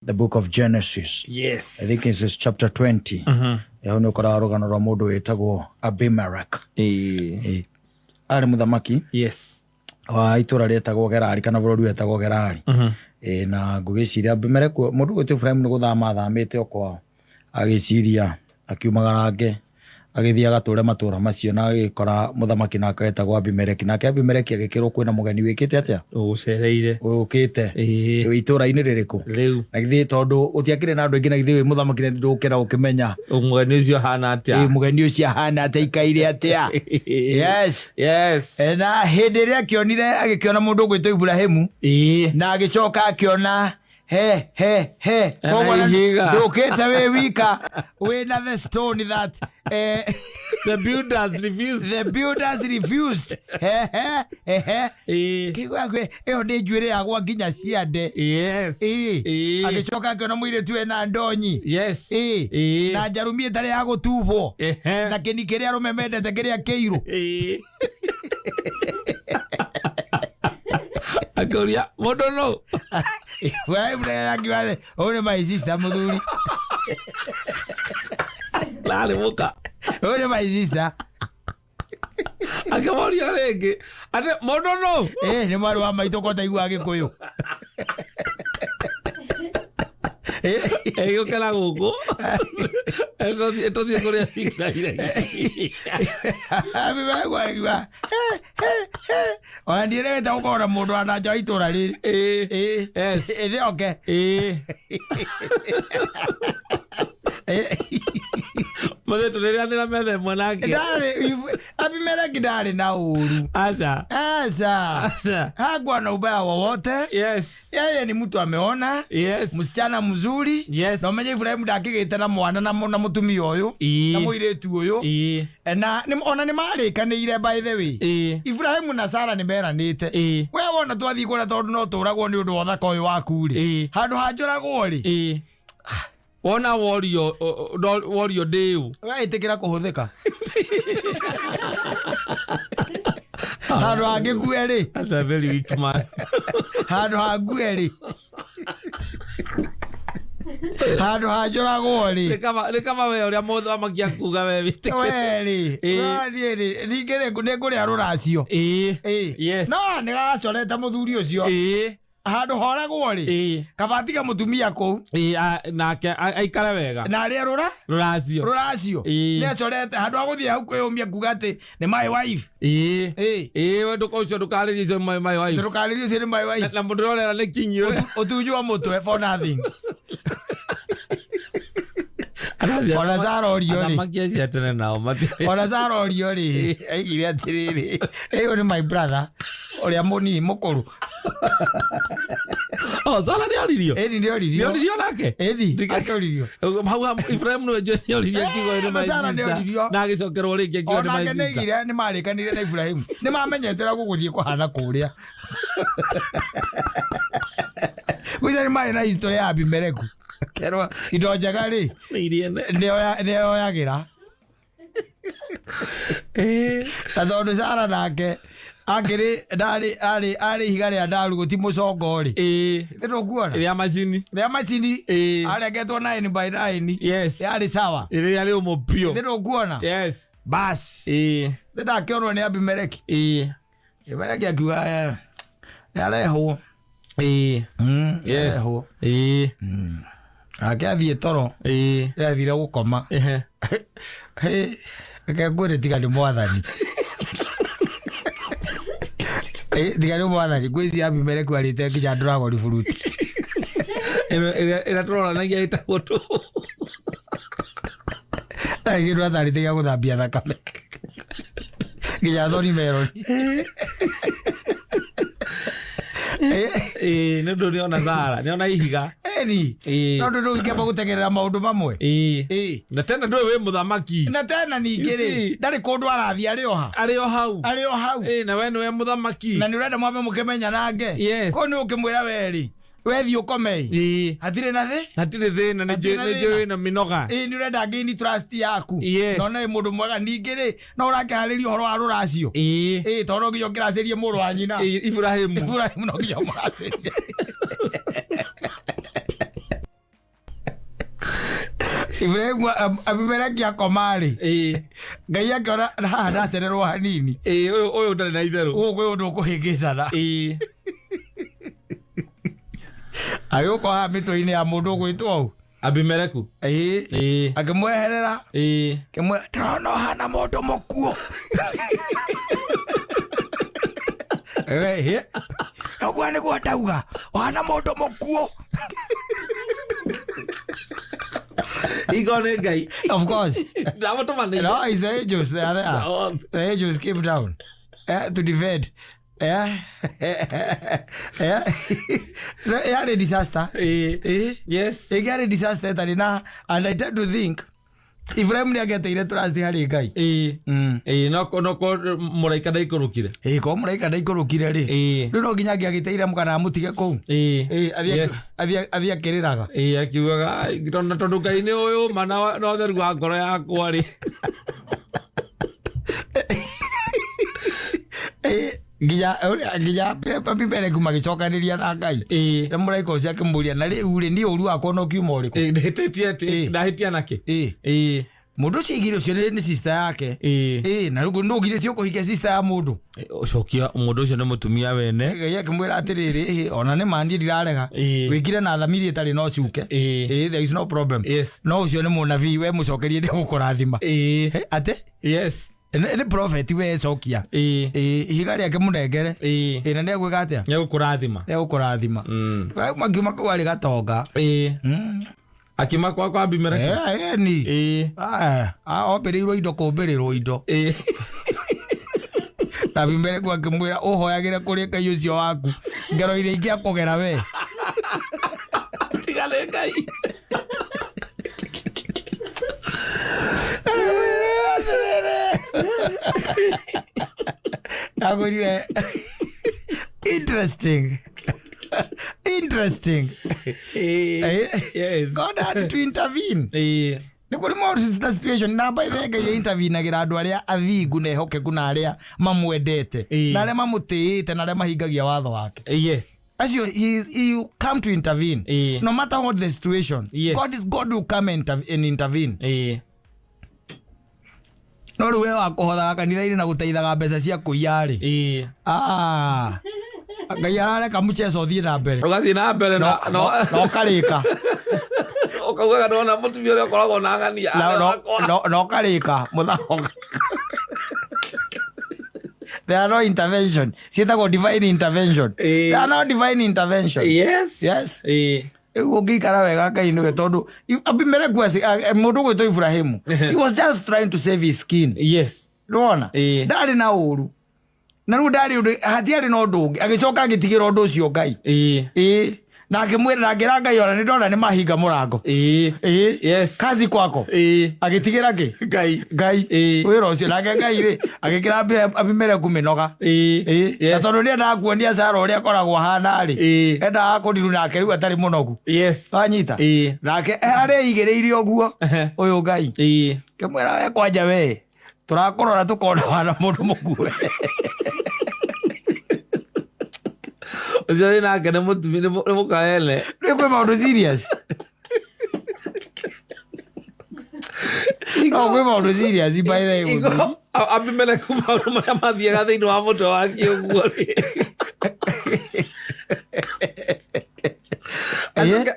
The book of Genesis. Yes. I think it's chapter 20. Hau nĩ ũkoraga rũgano rwa mũndũ wĩtagwo Abimelech. Ĩĩ. Arĩ mũthamaki Yes. wa itũra rĩetagwo Gerari kana bũrũri wetagwo Gerari. Ĩĩ, na ngũgĩciria Abimelech mũndũ ũgwĩtwo Ibrahim nĩ gũthama athamĩte o kwao agĩciria akiumagarange agĩthiĩ agatũre matũra macio na agĩkora mũthamaki nake wetagwo Abimeleki. Nake Abimeleki agĩkĩrwo kwĩna mũgeni wĩkĩte atĩa? Ũgũcereire. Ũkĩte Ĩĩ. itũra-inĩ rĩrĩkũ? Rĩu. Na githĩ tondũ gũtiakĩrĩ na andũ aingĩ na githĩ wĩ mũthamaki na ndũkĩra ũkĩmenya Mũgeni ũcio ahana ĩ atĩa? mũgeni ũcio ahana atĩa aikaire atĩa? Yes. Yes. E, na hĩndĩ ĩrĩa akĩonire agĩkĩona mũndũ ũgwĩtwo Iburahĩmu Ĩĩ. na agĩcoka akĩona he he he Na Koguo na- ihiga. ndũkĩte wĩ wika wĩna the stone that The builders refused. the builders refused. He he he he. Ĩĩ. Kĩigua kwĩ ĩyo nĩ njuĩrĩ yagwa nginya ciande. Yes. Ĩĩ. Ĩĩ. Agĩcoka akĩona mũirĩtu ena ndonyi. Yes. Ĩĩ. Ĩĩ. Na njarumi ĩtarĩ ya gũtubwo. Ehe. Na kĩni kĩrĩa arũme mendete kĩrĩa kĩirũ. Ĩĩ. Akĩũria mũndũ nũ? Ibrahim akiuga atĩ, ũyũ nĩ my sister mũthuri. Narĩ mũka. Ũyũ nĩ my sister. Akĩmoria rĩngĩ atĩ mũndũ nũ? Ĩĩ nĩ mwarĩ wa maitũ ko taiguaga Gĩkũyũ. Ĩgĩũkĩra gũkũ. Ĩtũthiĩ kũrĩa thikiraire. Abimeleki akiuga, "He, he, he." Ona ndiĩrĩgĩte gũkorwo na mũndũ wa na nja wa itũra rĩrĩ. Ĩĩ. Ĩĩ. Yes. Ĩĩ, nĩoke. Ĩĩ. Mũthĩ tũrĩrĩanĩra metha ĩmwe nake. Ndarĩ Abimeleki ndarĩ na ũru. Aca. Aca. Aca. Hakuwa na ubaya wowote. Yes. Yeye ni mtu ameona Yes. msichana mzuri. Yes. Na ũmenye Ibrahim ndakĩgĩte na mwana na na mũtumia ũyũ Ĩĩ. na mũirĩtu ũyũ. Ĩĩ. Na ona nĩ marĩkanĩire by the way. Ĩĩ. Ibrahim na Sara nĩ meranĩte. Ĩĩ. We wona twathiĩ kũrĩa tondũ no tũragwo nĩ ũndũ wa ũthaka ũyũ waku rĩ. Ĩĩ. Handũ ha njũragwo rĩ. Ĩĩ. Wona worio worio ndĩũ. Weĩtĩkĩra kũhũthĩka. Handũ hangĩkue rĩ. That's a very weak man. Handũ hangue rĩ. Handũ hanjũragwo rĩ. Nĩ kama we ũrĩa mũthamaki akuga we wĩtĩkĩre. We rĩ. Ĩĩ. Niĩ rĩ ningĩ rĩ nĩ ngũrĩa rũracio. Ĩĩ. Ĩĩ. Yes. No nĩ gacorete mũthuri ũcio. Ĩĩ. Handũ horagwo rĩ. Ĩĩ. Kaba atige mũtumia kũu. Ĩĩ, nake aikare wega. Na arĩe rũra Rũracio. rũracio. Ĩĩ. Nĩ acorete handũ ha gũthiĩ hau kwĩyũmia kuga atĩ nĩ my wife. Ĩĩ. Ĩĩ. Ĩĩ, we ndũka ũcio ndũkarĩrie icio my wife. Ndũkarĩrie ũcio nĩ my wife. Na mũndũ ũrĩa ũrera nĩ kinyi ũrĩa. Ũtunjwo mũtwe for nothing. Ona Sara orio rĩ. Athamaki acio a tene nao matirĩ. Ona Sara orio rĩ. Aigire atĩrĩrĩ. Ũyũ nĩ my brother ũrĩa mũnini mũkũrũ. Oh, Sara nĩ oririo. Ĩni nĩ Nĩ oririo. oririo nake? Ĩni Ndike- akĩoririo. Hau ha Ibrahim nĩwe njũĩ nĩ oririo akiuga ũyũ nĩ my Eh, Sara nĩ sister. oririo. Na agĩcokerwo rĩngĩ akiuga nĩ my Onake nĩ sister. aigire nĩ marĩkanire na Ibrahim. Nĩ mamenyete ũrĩa gũgũthiĩ kũhana kũrĩa. Gwĩcia nĩ marĩ na history ya Abimeleku. Kerwo indo njega rĩ Nĩ iriene. nĩoyagĩra. Na tondũ Sara nake akĩrĩ ndarĩ arĩ arĩ ihiga rĩa ndaru gũti mũcongo rĩ. Ĩĩ. Nĩ ndũkuona? Rĩa macini. Rĩa macini. Ĩĩ. Arengetwo 9 by 9. Yes. Yarĩ sawa. Rĩrĩa rĩũmũ biũ. Nĩ ndũkuona? Yes. Bas. Ĩĩ. Nĩ ndakĩonwo nĩ Abimeleki. Ĩĩ. Abimeleki akiuga nĩ arehwo. Ĩĩ. Yes. Arehwo. Ĩĩ. Nake athiĩ toro. Ĩĩ. Athire gũkoma. Ehe. Hĩ, reke ngwĩre tiga nĩ mwathani. Ĩ, tiga nĩ mwathani ngwĩciria Abimeleku arĩte nginya dragon fruit. Ĩno ĩrĩa tũroranagia ĩtagwo tũ. Ndarĩ kĩndũ atarĩte gĩa gũthambia thakame. Nginya thoni meroni. Ĩĩ, nĩ ũndũ nĩona Sara, nĩona ihiga. Ĩni. Ĩĩ. No ndũ ndũngĩamba gũtegerera maũndũ mamwe. Ĩĩ. Ĩĩ. Na tena ndũĩ wĩ mũthamaki. Na tena ningĩ You rĩ, see? ndarĩ kũndũ arathiĩ arĩ o ha. Arĩ o hau. Arĩ o hau. Ĩĩ, na we nĩwe mũthamaki. Na nĩ ũrenda mwambe mũkĩmenyanange. Yes. Kũu nĩ ũkĩmwĩra we rĩ, we thiĩ ũkome ĩ. Ĩĩ. Hatirĩ na thĩ. Hatirĩ thĩna, nĩ Hatirĩ na njũĩ thĩna. wĩna mĩnoga. Ĩĩ nĩ ũrenda gain trust yaku. Yes. Na ona wĩ mũndũ mwega ningĩ rĩ, no ũrakĩharĩria ũhoro wa rũracio. Ĩĩ. Ĩĩ tondũ no nginya ũkĩracĩrie mũrũ wa nyina. Ĩĩ, Ibrahĩmu. Ibrahim no nginya ũmũracĩrie. Ibrahimu Abimeleki akoma-rĩ, Ĩĩ. Ngai akĩona haha ndacererwo hanini, Ĩĩ, ũyũ ũyũ ũtarĩ na itherũ. gũkũ kwĩ ũndũ ũkũhĩngĩcana. Ĩĩ. Agĩũka haha mĩtwe-inĩ ya mũndũ ũgwĩtwo ũũ. Abimeleku. Ĩĩ. Ĩĩ. Akĩmweherera, Ĩĩ. akĩmwĩra, ndĩrona ũhana mũndũ mũkuũ. Ĩĩ. Ũguo nĩguo ndauga, ũhana mũndũ mũkuũ. Igo nĩ Ngai. Of course. Ndamũtũmanĩire. No, it's the angels. They are there. Oh. The angels came down to defend. Yarĩ disaster. Ĩĩ. Eh? Yes. Ĩngĩarĩ disaster ĩtarĩ na, and I tend to think Ibrahim nĩ angĩateire trust harĩ Ngai. Ĩĩ. Mm. Ĩĩ, no ko mũraika ndaikũrũkire. Ĩĩ, korwo mũraika ndaikũrũkire rĩ, Ĩĩ. rĩu no nginya angĩagĩteire kana amũtige kũu. Ĩĩ. Ĩĩ, athiĩ Yes. athiĩ akĩrĩraga. Ĩĩ, akiugaga, "Ai, tondũ Ngai nĩ ũyũ ma na ũtheru wa ngoro yakwa rĩ." Ĩĩ, nginya Abimeleku magĩcokanĩria na Ngai. Ĩĩ. Na mũraika ũcio akĩmũria, na rĩu rĩ, niĩ ũru wakwa no kiuma ũrĩkũ? Ĩĩ, ndahĩtĩtie atĩ- Ĩĩ. ndahĩtia nakĩ? Ĩĩ. Ĩĩ. Mũndũ ũcio aigire ũcio nĩ sister yake. Ĩĩ. Ĩĩ, na rĩu ndũgire cio kũhikia sister ya mũndũ. Cokia mũndũ ũcio nĩ mũtumia wene. Ngai akĩmwĩra atĩrĩrĩ, ĩhĩ, ona nĩ ma niĩ ndirarega. Ĩĩ. Wĩkire na thamiri ĩtarĩ na ũcuke. Ĩĩ. Ĩĩ, there is no problem. Yes. No ũcio nĩ mũnabii, we mũcokerie nĩ gũkũrathima. Ĩĩ. Hĩ, atĩ? Yes. Nĩ prophet we cokia. Ĩĩ. Ĩĩ, ihiga rĩake mũnengere. Ĩĩ. Ĩĩ, na nĩ egwĩka atĩa? Nĩ egũkũrathima. Nĩ egũkũrathima. Mm. Makiuma kũu arĩ gatonga. Ĩĩ. Mm. Akiuma kwa Abimeleku. Eh, ĩni. Ĩĩ. Ah, ombĩrĩirwo indo kũmbĩrĩrwo indo. Ĩĩ. Na Abimeleku akĩmwĩra ũhoyagĩre kũrĩ Ngai ũcio waku ngero iria ingĩakũgera we. Tiga nĩ Ngai. Ndagwĩrire interesting. Interesting. Ĩĩ. Eh, Yes. God had to intervene. Ĩĩ. Nĩ kũrĩ maũndũ na situation na by the way Ngai intervenagira andũ arĩa athingu na ehokeku na arĩa mamwendete Ĩĩ. na arĩa mamũtĩĩte na arĩa mahingagia watho wake. Yes. Acio he come to intervene. Ĩĩ. No matter what the situation. Yes. God will come and intervene. Ĩĩ. No rĩu we wa kũhothaga kanitha-inĩ na gũteithaga mbeca cia kũiya rĩ. Ĩĩ. Ah. Ngai arareka mchezo ũthiĩ na mbere. Ũgathiĩ na mbere na Na ũkarĩka. ũkaugaga ndona mũtumia ũrĩa ũkoragwo na ng'ania. Na ũkarĩka mũthako. There are no intervention. Ciĩtagwo divine intervention. Ĩĩ. There are no divine intervention. Yes. Yes. Ĩĩ. Rĩu ũngĩikara wega Ngai nĩwe tondũ Abimeleku mũndũ ũgwĩtwo Ibrahimu, he was just trying to save his skin. Yes. Nĩwona? Ĩĩ. Ndarĩ na ũru. Na rĩu ndarĩ ũndũ, hatiarĩ na ũndũ ũngĩ. Agĩcoka agĩtigĩra ũndũ ũcio Ngai. Ĩĩ. Ĩĩ. Na akĩmwĩra na akĩra Ngai ona nĩndona nĩ mahinga mũrango. Ĩĩ. Ĩĩ. Yes. Kazi kwako. Ĩĩ. Agĩtigĩra kĩ? Ngai. Ngai. Ĩĩ. Wĩra ũcio nake Ngai rĩ agĩkĩra Abimeleku mĩnoga. Ĩĩ. Ĩĩ. Na Yes. tondũ nĩendaga kuonia Sara ũrĩa akoragwo ahana rĩ. Ĩĩ. Endaga kũriru nake rĩu atarĩ mũnogu. Yes. Wanyita? Ĩĩ. Nake areigĩrĩire ũguo ũyũ Ngai. Ĩĩ. Kĩmwĩra we kwanja we tũrakũrora tũkona wana mũndũ mũkuo. Ũcio wĩ nake nĩ mũtumia nĩ mũkaene. Rĩu kwĩ maũndũ serious. No kwĩ maũndũ serious by the way. Igo Abimeleku maũndũ marĩa mathiaga thĩinĩ wa mũtwe wake ũguo rĩ.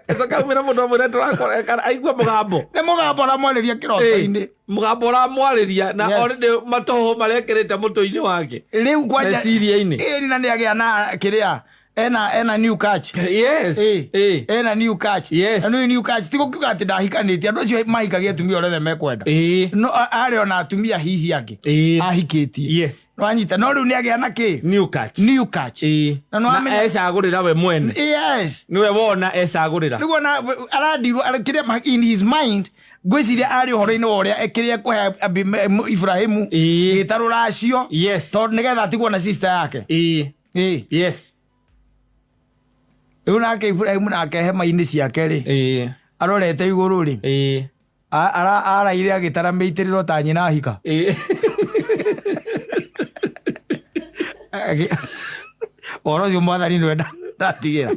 Acoke aumĩre mũndũ amwĩre tũrakora kana aigua mũgambo. Nĩ mũgambo ũramwarĩria kĩroto-inĩ. Mũgambo ũramwarĩria na Yes. already matũhũ marĩa ekĩrĩte mũtwe-inĩ wake. Rĩu kwanja Meciria-inĩ. Ĩĩ na nĩagĩa na kĩrĩa ena new catch. Yes. Ĩĩ. Ĩĩ. Ena new catch. Yes. Na nĩ new catch ti gũkiuga atĩ ndahikanĩtie andũ acio mahikagia atumia ũrĩa othe mekwenda. Ĩĩ. No arĩ ona atumia hihi angĩ. Ĩĩ. Ahikĩtie. Yes. Nĩwanyita no rĩu nĩagĩa na kĩ? New catch. New catch. Ĩĩ. Na nĩwamenya- Na ecagũrĩra we mwene. Yes. Nĩwe wona ecagũrĩra. Rĩu ona arandirwo kĩrĩa in his mind ngwĩciria arĩ ũhoro-inĩ wa ũrĩa kĩrĩa ekũhe Ibrahimu Ĩĩ. gĩtarũ racio Yes. tondũ nĩgetha atigwo na sister yake. Ĩĩ. Ĩĩ. Yes. Rĩu nake Ibrahimu nake hema-inĩ ciake rĩ Ĩĩ. arorete igũrũ rĩ Ĩĩ. araire agĩtara mĩitĩrĩro ta nyina ahika. Ĩĩ. Ũhoro ũcio mwathani nĩwe ndatigĩra.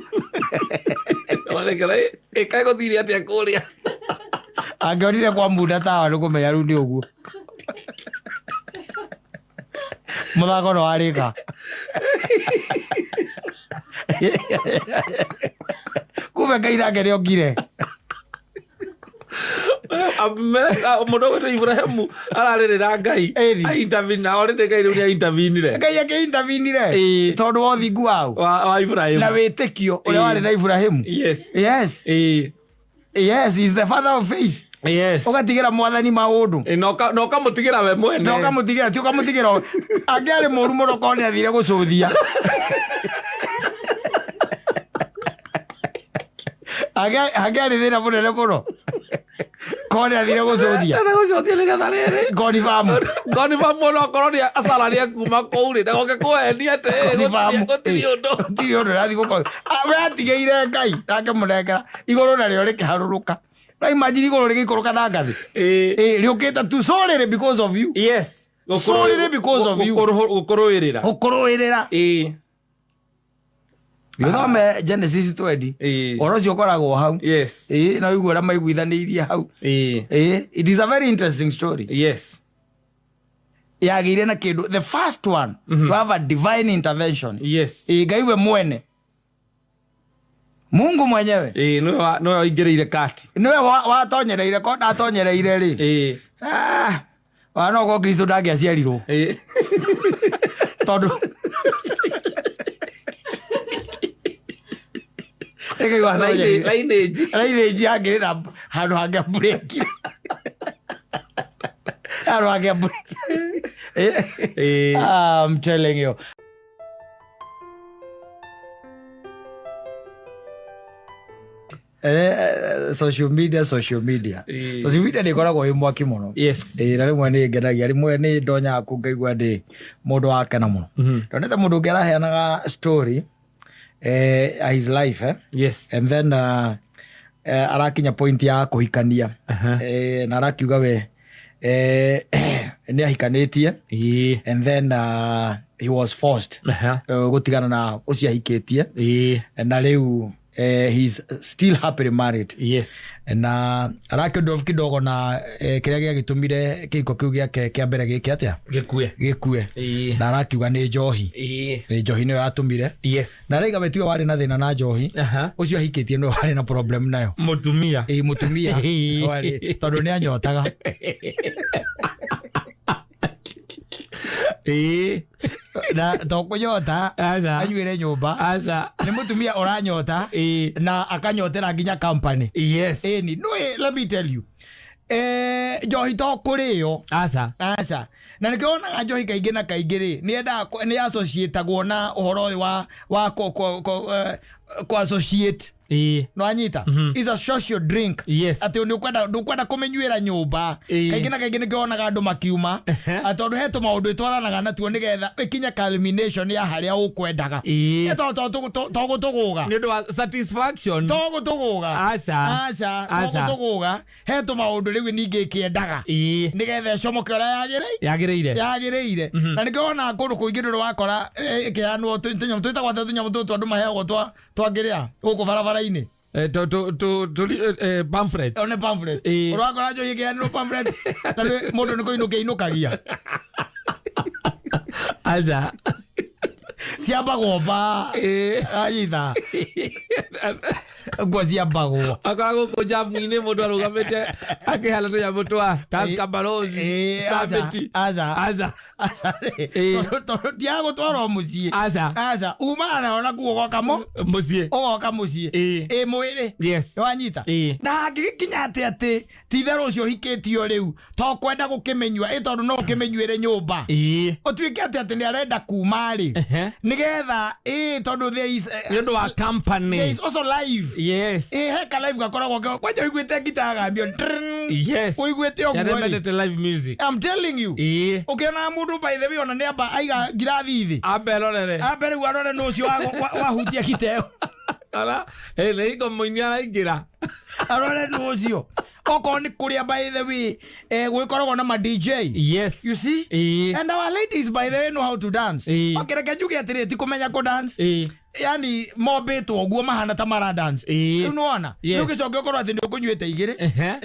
Onekera ĩkaĩ gũthire atĩa kũrĩa. Angĩonire kwa munda tawa nĩ kũmenya rĩu nĩ ũguo. Mũthako no warĩka. Kumbe Ngai nake nĩ okire. Mũndũ ũgwĩtwo Ibrahimu ararĩrĩra Ngai. Ĩni. Aintervene na already Ngai rĩu nĩaintervenire. Ngai akĩintervenire Ĩĩ. tondũ wa ũthingu wau Wa Ibrahimu. na wĩtĩkio ũrĩa warĩ na Ibrahimu. Yes. Yes. Ĩĩ. Yes, he is the father of faith. Yes. Ũgatigĩra mwathani maũndũ. Ĩ, na ũkamũtigĩra we mwene. Na ũkamũtigĩra ti ũkamũtigĩra angĩarĩ mũru mũno korwo nĩ athire gũcũthia. Angĩarĩ thĩna mũnene mũno korwo nĩ athire gũcũthia. Ndĩrenda gũcokia nĩgetha rĩrĩ. Konifamu. Konifamu ona okorwo nĩ acara nĩekuma kũu rĩ, ndagoke kũhenia atĩ Konifamu. gũtirĩ ũndũ. Gũtirĩ ũndũ ũrathiĩ gũkorwo. We atigĩire Ngai nake mũnengera igũrũ narĩo rĩkĩharũrũka. No imagine igũrũ rĩgĩikũrũka na ngathĩ. Ĩĩ. Ĩ, rĩũkĩte tu solely because of you. Yes. Solely because of you. Gũkũrũĩrĩra. Gũkũrũĩrĩra. Ĩĩ. Gĩthome Genesis 20. Ĩĩ. Ũhoro ũcio ũkoragwo hau. Yes. Ĩĩ, na ũigue ũrĩa maiguithanĩirie hau. Ĩĩ. Ĩĩ, it is a very interesting story. Yes. Yagĩire na kĩndũ the first one to have a divine intervention. Yes. Ĩĩ, Ngai we mwene. Mungu mwenyewe. Ĩĩ, nĩwe waingĩrĩire kati. Nĩwe watonyereire ko ndatonyereire rĩ. Ĩĩ. Ah, wa no ko Kristo ndangĩaciarirwo. Ĩĩ. Tondũ Ĩkaigua atonyereire. Lineage. Lineage yangĩrĩ na handũ hangĩamburĩkire. Handũ hangĩamburĩkire. Ĩĩ. I'm telling you. Social media, social media. Ĩĩ. Social media nĩ ĩkoragwo ĩ mwaki mũno. Yes. Ĩĩ, na rĩmwe nĩ ngenagia rĩmwe nĩ ndonyaga kũ ngaigua ndĩ mũndũ wakena mũno. Ndonete mũndũ ũngĩ araheanaga story his life Yes. and then arakinya point ya kũhikania na arakiuga we nĩ ahikanĩtie Ĩĩ. and then he was forced gũtigana na ũcio ahikĩtie Ĩĩ. na rĩu he's still happily married. Yes. Na arakĩndorf kidogo na kĩrĩa gĩagĩtũmire kĩhiko kĩu gĩake kĩa mbere gĩke atĩa Gĩkue. gĩkue Ĩĩ. na arakiuga nĩ njohi Ĩĩ. nĩ njohi nĩyo yatũmire Yes. na araiga we tiwe warĩ na thĩna na njohi ũcio ahikĩtie nĩwe warĩ na problem nayo. Mũtumia. Ĩ, mũtumia warĩ tondũ nĩ anyotaga. Ĩĩ. Na to kũnyota Aca. anyuĩre nyũmba Aca. nĩ mũtumia ũranyota Ĩĩ. na akanyotera nginya company. Yes. Ĩni no, let me tell you, njohi to kũrĩo. Aca. Aca na nĩkĩo wonaga njohi kaingĩ na kaingĩ rĩ nĩ yendaga nĩ associatagwo na ũhoro ũyũ wa kũ associate Ĩĩ. no anyita is a social drink. Yes. Atĩ nĩ ũkwenda kũmĩnyuĩra nyũmba. Ĩĩ. Kaingĩ na kaingĩ nĩkĩo wonaga andũ makiuma atĩ tondũ he tũmaũndũ ĩtwaranaga natuo nĩgetha ĩkinye culmination ya harĩa ũkwendaga. Ĩĩ. To gũtũgũga. Nĩ ũndũ wa satisfaction. To gũtũgũga. Aca. Aca to Aca. gũtũgũga he tũmaũndũ rĩu ningĩ ĩkĩendaga Ĩĩ. nĩgetha ĩcomoke ũrĩa yagĩrĩire. Yagĩrĩire. Yagĩrĩire na nĩkĩo wonaga kũndũ kũingĩ ndũrĩ wakora ĩkĩheanwo tũnyamũ twĩtagwo atĩa tũnyamũ tũtũ andũ maheagwo twangĩrĩa gũkũ barabara-inĩ. Pamphlet. One pamphlet. Ĩĩ. Ũrakora njohi ĩkĩheanĩrwo pamphlet na mũndũ nĩ kũinũkia inũkagia. Aca. Ciambagwo mba Ĩĩ. anyita nguo ciambagwo. Akorwo gũkũ njamu-inĩ mũndũ arũgamĩte akĩhana tũnyamũ twa Tusker Balozi, Ĩĩ, aca, Summit. aca. Aca. Aca rĩ, Ĩĩ. tondũ tiagũtwarwo mũciĩ. Aca. Aca umaga nayo nakuo ũgoka Mũciĩ. ũgoka mũciĩ. Ĩĩ. Ĩ mwĩrĩ Yes. wanyita. Ĩĩ. Na hangĩgĩkinya atĩ ti itherũ ũcio ũhikĩtio rĩu to kwenda gũkĩmĩnyua ĩ tondũ no ũkĩmĩnyuĩre nyũmba Ĩĩ. ũtuĩke atĩ nĩ arenda kuma rĩ Ehe. nĩgetha ĩ tondũ there is, Nĩ ũndũ wa company. there is also live. Yes. Ĩ he ka live gakoragwo kwanja ũiguĩte ngita yagambio. Yes. Ũiguĩte ũguo Arĩa rĩ. mendete live music. I'm telling you. Ĩĩ. Ũkĩona mũndũ by the way ona nĩ amba aiga ngirathi thĩ Ambe erorere. ambe rĩu arore nũ ũcio wahutia ngita ĩyo. Ara, nĩ hingo mũini araingĩra. Arore nũ ũcio okorwo nĩ kũrĩa by the way gwĩkoragwo na ma DJ. Yes. You see? Ĩĩ. And our ladies by the way know how to dance. Ĩĩ. Okay, reke njuge atĩrĩ ti kũmenya kũ dance. Ĩĩ. Yani mombĩtwo ũguo mahana ta mara dance. Ĩĩ. Rĩu nĩwona? Yes. Rĩu gĩcoke ũkorwo atĩ nĩ ũkũnyuĩte igĩrĩ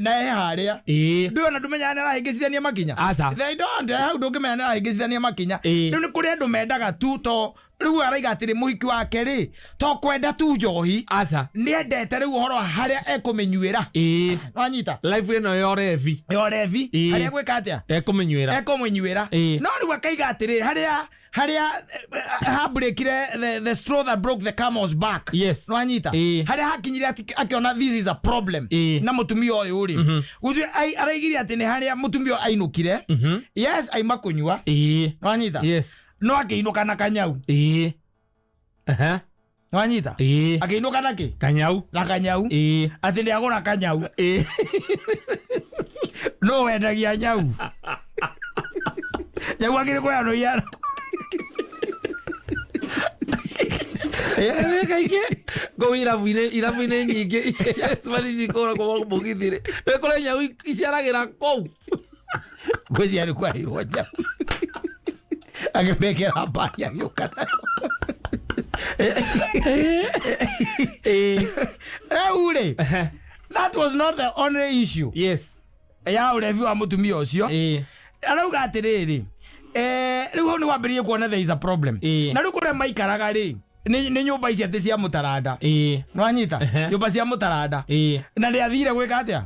na he harĩa. Ndũĩ ona ndũmenyaga nĩ arahĩngĩcithania makinya. Aca. They don't, hau ndũngĩmenya nĩ arahĩngĩcithania makinya. Ĩĩ. Rĩu nĩ kũrĩ andũ mendaga tu to rĩu araiga atĩrĩ mũhiki wake rĩ to kwenda tu njohi Aca. nĩendete rĩu ũhoro wa harĩa ekũmĩnyuĩra. Wanyita? Life ĩno ya ũrevi. Ya ũrevi. Ĩĩ. Harĩa gwĩka atĩa? Ekũmĩnyuĩra. Ekũmĩnyuĩra. Ĩĩ. No rĩu akaiga atĩrĩ harĩa habreakire the straw that broke the camel's back. Yes. Nwanyita? Ĩĩ. Harĩa hakinyire akĩona this is a problem. Ĩĩ. Na mũtumia ũyũ rĩ gũtuĩ araigire atĩ nĩ harĩa mũtumia ũyũ ainũkire. Yes, aima kũnyua. Nwanyita? No akĩinũka na kanyau. Ĩĩ. Aha. Nwanyita? Ĩĩ. Akĩinũka na kĩ? Kanyau. Na kanyau. Ĩĩ. Atĩ nĩ agũra kanyau. Ĩĩ. No wendagia nyau. Nyau akĩrĩ kũheanwo iara. Nĩ kaingĩ kũu irabu-inĩ nyingĩ cimani cikũragwo mũgithi-rĩ nĩ kũrĩ nyau iceragĩra kũu. Ngwĩciria nĩ kwaheirwo nyau. Akĩmĩkĩra mbani agĩũka nayo. Rĩu rĩ, that was not the only issue ya ũrebi wa mũtumia ũcio. Arauga atĩrĩrĩ, rĩu hau nĩ wambĩrĩirie kuona there is a problem. Na rĩu kũrĩa maikaraga rĩ nĩ nyũmba ici atĩ cia mũtaranda. Nĩwanyita? Nyũmba cia mũtaranda. Na nĩ athire gwĩka atĩa?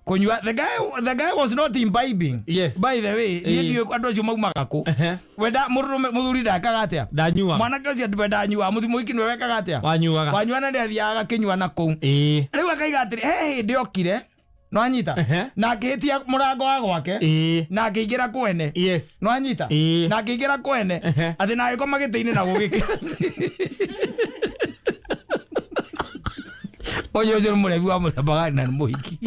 Kũnyua. The guy was not imbibing. By the way, niĩ ndiũĩ andũ acio maumaga kũ. Wenda mũndũrũme mũthuri ndakaga atĩa? Ndanyuaga. Mwanake ũcio we ndanyuaga, mũhiki nĩwe wekaga atĩa? Wanyuaga. Wanyua na nĩ athiaga agakĩnyua na kũu. Rĩu akaiga atĩrĩ, he hĩndĩ okire, nĩwanyita? Na akĩhĩtia mũrango wa gwake. Na akĩingĩra kwene. Nĩwanyita? Na akĩingĩra kwene. Atĩ na agĩkoma gĩtĩ-inĩ na gũgĩkĩa. Ũyũ ũcio nĩ mũrebi wa mũthemba gani na nĩ mũhiki?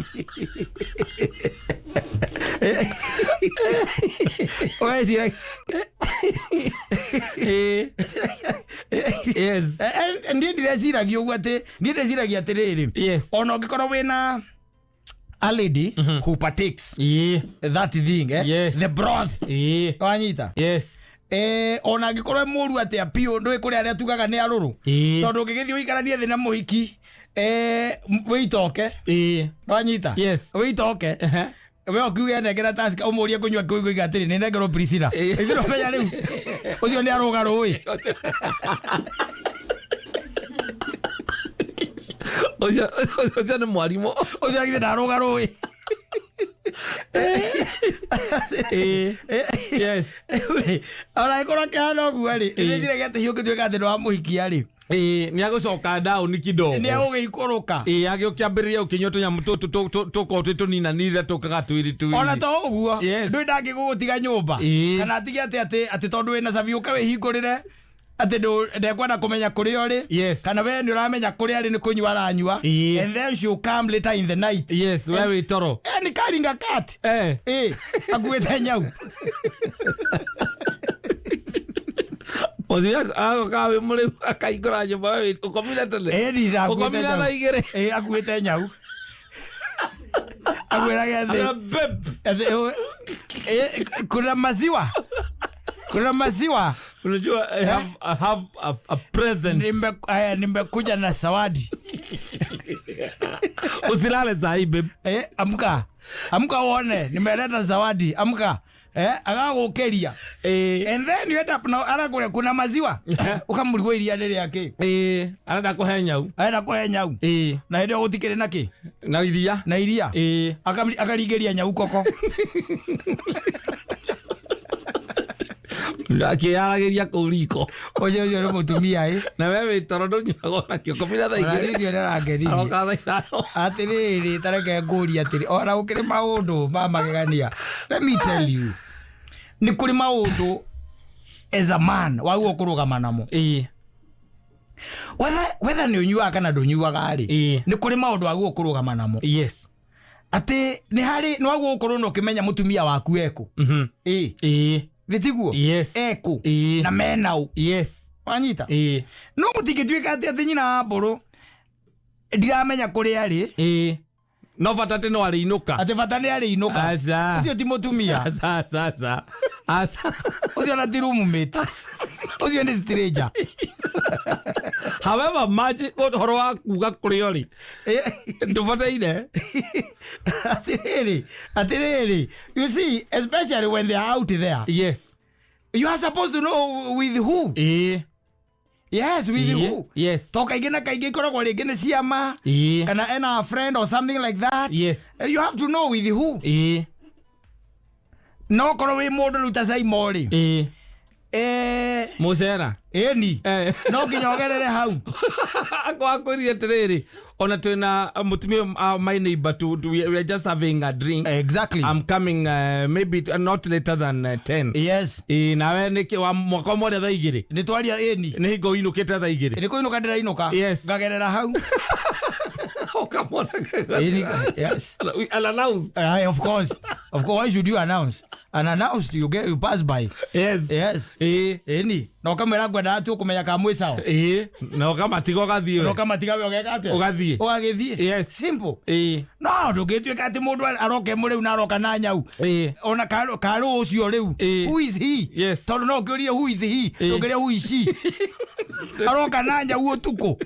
Ũreciria Niĩ ndireciragia ũguo atĩ niĩ ndĩciragia atĩrĩrĩ, ona ũngĩkorwo wĩna a lady who partakes that thing, the broth. Wanyita? Ona angĩkorwo e mũru atĩa biũ ndũĩ kũrĩ arĩa tugaga nĩ arũrũ. Tondũ ũngĩgĩthiĩ ũikaranie thĩ na mũhiki, wĩitoke. Wanyita? Wĩitoke. We ũkiuge nengera Tusker ũmũrie kũnyua kĩu ũiga atĩrĩ nĩ nengerwo Priscilla. Ithuĩ ũmenya rĩu ũcio nĩ arũga rũĩ. Ũcio nĩ mwarimũ. Ũcio githĩ ndarũga rũĩ. Rĩu rĩ, ona angĩkorwo akĩhana ũguo rĩ, nĩndĩciragia atĩ hihi ũngĩtuĩka atĩ nĩ wamũhikia rĩ, Nĩ agũcoka down kidogo. Nĩ agũgĩikũrũka. Ĩĩ, agĩũkĩambĩrĩria ũkĩnyua tũnyamũ tũtũ tũkoragwo twĩ tũninanire tũkaga twĩrĩ twĩrĩ. Ona to ũguo, ndũĩ ndangĩgũgũtiga nyũmba. Kana atige atĩ tondũ wĩna cabi ũke wĩhingũrĩre atĩ ndekwenda kũmenya kũrĩa ũrĩ. Kana we nĩ ũramenya kũrĩa arĩ nĩ kũnyua aranyua. And then she'll come later in the night. Yes, we wĩ toro. Nĩ karinga cat. Akuĩte nyau. Ũcio agoka wĩ mũrĩu akaingũra nyũmba we ũkomire tene. Nĩ akuĩte Ũkomire nyau. thaa igĩrĩ. Akuĩte nyau. Akwĩrage thĩ. Ana, babe. Kuna maziwa. Kuna maziwa. Unajua I have a present. Nimekuja na zawadi. Usilale saa hii, babe. Amka. Amka uone, nimeleta zawadi. Amka. Agagũkĩria. And then you end up now arakũrĩa kuna maziwa. Ũkamũrigwo iria nĩ rĩa kĩ. Arenda kũhe nyau. Arenda kũhe nyau. Na hĩndĩ ĩyo gũtikĩrĩ na kĩ? Na iria. Na iria. Akaringĩria nyau koko. Akĩyaragĩria kũu riko. Ũcio ũcio nĩ mũtumia ĩ. Na we wĩ toro ndũnyuaga onakĩo ũkomire thaa Ona igĩrĩ. niĩ nĩarangenirie. Aroka thaa ithano. Atĩrĩrĩ, tareke ngũrie atĩrĩ, ona gũkĩrĩ maũndũ ma magegania. Let me tell you. Nĩ kũrĩ maũndũ as a man wagĩrĩirwo kũrũgama namo. Whether nĩ ũnyuaga kana ndũnyuaga rĩ, nĩ kũrĩ maũndũ wagĩrĩirwo kũrũgama namo. Atĩ nĩ harĩ nĩ wagĩrĩirwo gũkorwo na ũkĩmenya mũtumia waku ekũ. Thĩ tiguo? Yes. Ekũ. Ĩĩ. Na mena ũ. Wanyita? No gũtingĩtuĩka atĩ nyina wa mbũrũ ndiramenya kũrĩa arĩ. No bata atĩ no arĩinũka. Atĩ bata nĩ arĩinũka. Aca. Ũcio ti mũtumia. Aca, aca, aca. Aca. Ũcio na ti roommate, ũcio nĩ stranger. However much ũhoro wa kuga kũrĩ rĩ, ndũbataire. Atirĩrĩ, atirĩrĩ, you see, especially when they are out there, you are supposed to know with who. Yes, with who. To kaingĩ na kaingĩ ikoragwo rĩngĩ nĩ ciama kana ena a friend or something like that. You have to know with who. No korwo wĩ mũndũ rĩu ta Saimo rĩ, Mũcera. Ĩni. No nginya ũgerere hau. Akwĩrire atĩrĩrĩ, ona twĩna mũtumia, my neighbor, we are just having a drink. I'm coming, maybe not later than 10. Ĩ, nawe nĩkĩ wa mwaka ũmwe thaa 2? Nĩ twaria, ĩni. Nĩ hingo ũinũkĩte thaa 2? Nĩ kũinũka ndĩrainũka. Ngagerera hau. Ũkamwona. Ĩni, yes. Unannounced. Of course, of course. Why should you announce? Unannounced, you get, you pass by. Yes. Ĩni, na ũkamwĩra ngwendaga tu kũmenya ka mwĩ sawa. Ĩ, na ũkamatiga ũgathiĩ Na we. ũkamatiga we ũgeka atĩa? Ũgathiĩ. Ũgagĩthiĩ. Simple. No ndũngĩtuĩka atĩ mũndũ aroka ĩmwe rĩu na aroka na nyau. Ona karũ ũcio rĩu. Who is he? Tondũ no ũkĩũrie who is he, ndũngĩũria who is she. Aroka na nyau ũtukũ,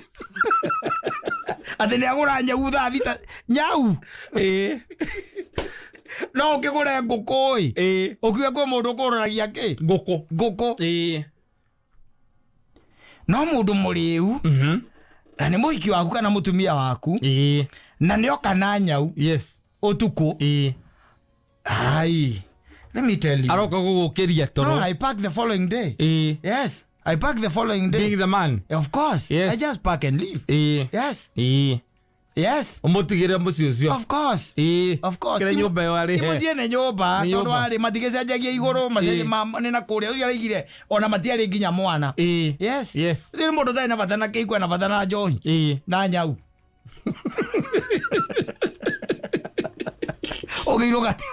atĩ nĩ agũra nyau thaa 6, nyau. No ũkĩgũre ngũkũ ĩ, ũkiuge kwĩ mũndũ ũkũroragia kĩ? Ngũkũ. Ngũkũ. No mũndũ mũrĩu na nĩ mũhiki waku kana mũtumia waku na nĩ oka na nyau ũtukũ. Ai, let me tell you. Aroka gũgũkĩria toro. No, I pack the following day. Yes, I pack the following day. Being the man. Of course. I just pack and leave. Yes. Yes. Ũmũtigĩre mũciĩ ũcio. Of course. Of course. Kĩrĩa nyũmba ĩyo Ti arĩhe. mũciĩ nĩ nyũmba, Nĩ tondũ nyũmba. arĩ matigĩcenjagia igũrũ, macenjia nĩ na kũrĩa ũcio araigire ona matiarĩ nginya mwana. Yes. Ũcio nĩ mũndũ ũtarĩ na bata na kĩhiko, na bata na njohi na nyau. Ũgĩirwo gati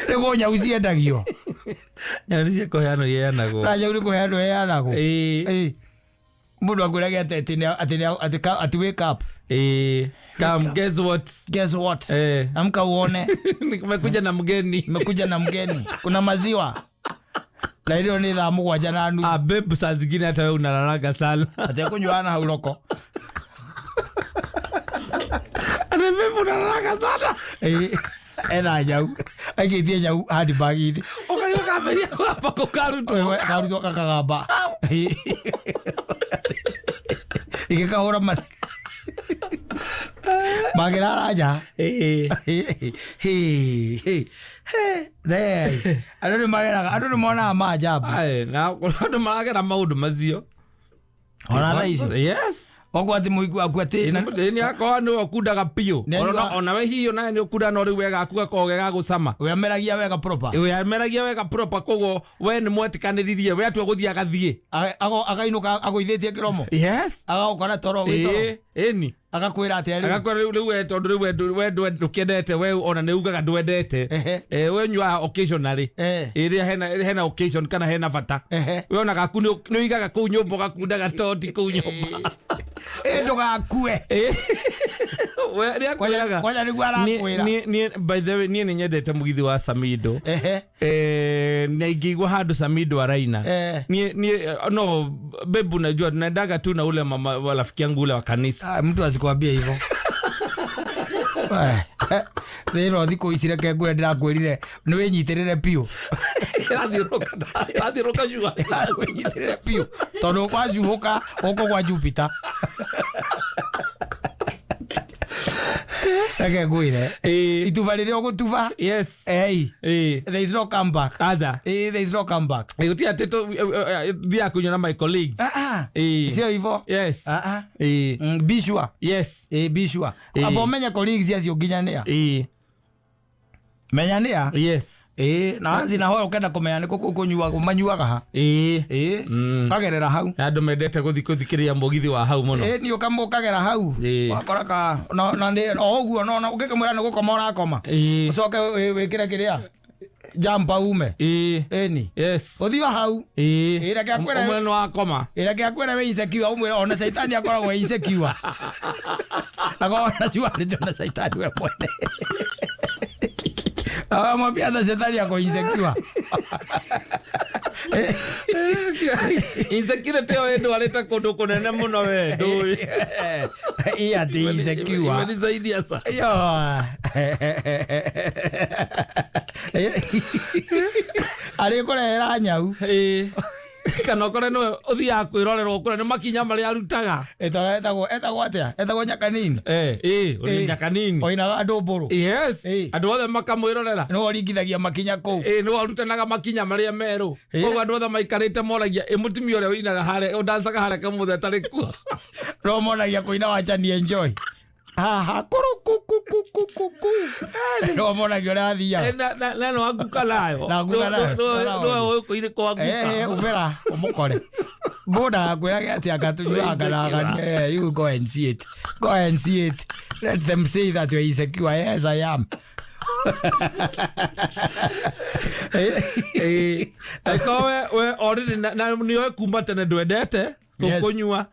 nĩguo nyau ciendagio. Nyau nĩ cia kũheanwo iheanagwo. Na nyau nĩ kũheanwo heanagwo. Ĩĩ. Mũndũ akwĩrage atĩ atĩ nĩ- atĩ nĩ- atĩ atĩ wake up. Come, guess what? Guess what? Amka uone. Nimekuja na mgeni. Nimekuja na mgeni, kuna maziwa, na ilo ni thaa 7:30. Ah, babe, saa zingine hata wewe unalalaga sana. Atekũnyuana hau roko. Ati babe, unalalaga sana. Ĩĩ, ena nyau, aikĩtie nyau handbag-inĩ. Ũkaigua kamberia kũgamba kũkarutwo. Karutwo kakagamba igĩkahũra magĩrara nja. Andũ nĩ mageraga, andũ nĩ monaga maajabu. Aye, na andũ maragera maũndũ macio. Ona thaa ici. Oguo atĩ mũiku waku atĩ Nĩ akorwo nĩwe ũkundaga biũ. Nĩ Ona we hihi onawe nĩ ũkunda, no rĩu we gaku gakoragwo ge ga gũcama. We ameragia wega proper. We ameragia wega proper, koguo we nĩ mwetĩkanĩririe, we atua gũthiĩ agathiĩ. Akainũka agũithĩtie kĩromo. Agagũkora toro wĩ toro. Ĩni. Agakwĩra atĩa rĩu? Agakwĩra rĩu we, tondũ rĩu we we ndũkĩendete, we ona nĩ ugaga ndwendete. We nyuaga occasionally. Ĩrĩa hena occasion kana hena bata. We ona gaku nĩ ũigaga kũu nyũmba, ũgakundaga toti kũu nyũmba. Ĩ, ndũgakue. We nĩ akwĩraga. Kwanja nĩguo arakwĩra. By the way, niĩ nĩ nyendete mũgithi wa Samido. Na ingĩigua handũ Samido araina, niĩ no bebu, najua naendaga tu na ule mama wa rafiki yangu ule wa kanisa. Ah, mtu asikwambie hivyo. Thĩno thikũ ici reke ngwĩre, ndĩrakwĩrire nĩ wĩnyitĩrĩre biũ. Ĩrathiũrũka cua. Wĩnyitĩrĩre biũ, tondũ wacuhũka ũkũ gwa Jupiter. Reke ngwĩre, ituba rĩrĩa ũgũtuba, ei, there is no comeback. Aza. There is no comeback. Gũtirĩ atĩ thiaga kũnyua na my colleagues. Ah, ah. Sio hivyo. Ah, ah. Be sure. Be sure. Amba ũmenye colleagues acio nginya nĩa. Menya nĩa. Na anzi na hoyo ũkenda kũmenya nĩ kũ kũnyuagwo, manyuaga ha. Kagerera hau. Na andũ mendete gũthiĩ gũthikĩrĩria mũgithi wa hau mũno. Nĩ ũkagera hau. Wakora ka na nĩ o ũguo, no ũngĩkamwĩra nĩ gũkoma ũrakoma. Ũcoke wĩkĩre kĩrĩa jumper ume. Ĩni. Ũthiĩ o hau. Reke akwĩre. Ũmwe nĩ wakoma. Reke akwĩre wĩ insecure, ũmwĩre ona caitani akoragwo e insecure. Na korwo na ciwarĩtio na caitani we mwene. Amwambia hata shetani ako insecure. Insecurity ĩyo ĩndwarĩte kũndũ kũnene mũno we ndũĩ. Hii ati insecure. Imenisaidia sana. Yo. Arĩ kũrehera nyau. Ĩĩ. Kana ũkore nĩwe ũthiaga kwĩrorerwo kũrĩa nĩ makinya marĩa arutaga. Ĩtara etagwo atĩa? Etagwo Nyakanini. Ĩĩ, ũrĩ Nyakanini. Oinaga andũ mbũrũ. Yes. Andũ othe makamwĩrorera. Nĩwe ũringithagia makinya kũu. Ĩĩ, nĩwe ũrutanaga makinya marĩa merũ. Koguo andũ othe maikarĩte moragia, ĩ mũtumia ũrĩa ũinaga harĩa, ũndancaga harĩa kamũthĩ atarĩ kuo. No monagia kũina wachani enjoy. Haha kurukukukukuku. No monagia ũrĩa athiaga. Na no anguka nayo. Na anguka nayo. No ũkũire kwa anguka. Ubera ũmũkore. Mbũnda akwĩraga atĩ anga tũnyuaga na you go and see it. Go and see it. Let them say that you are insecure. Yes, I am. Angĩkorwo we already na nĩoĩ kuma tene ndwendete kũnyua.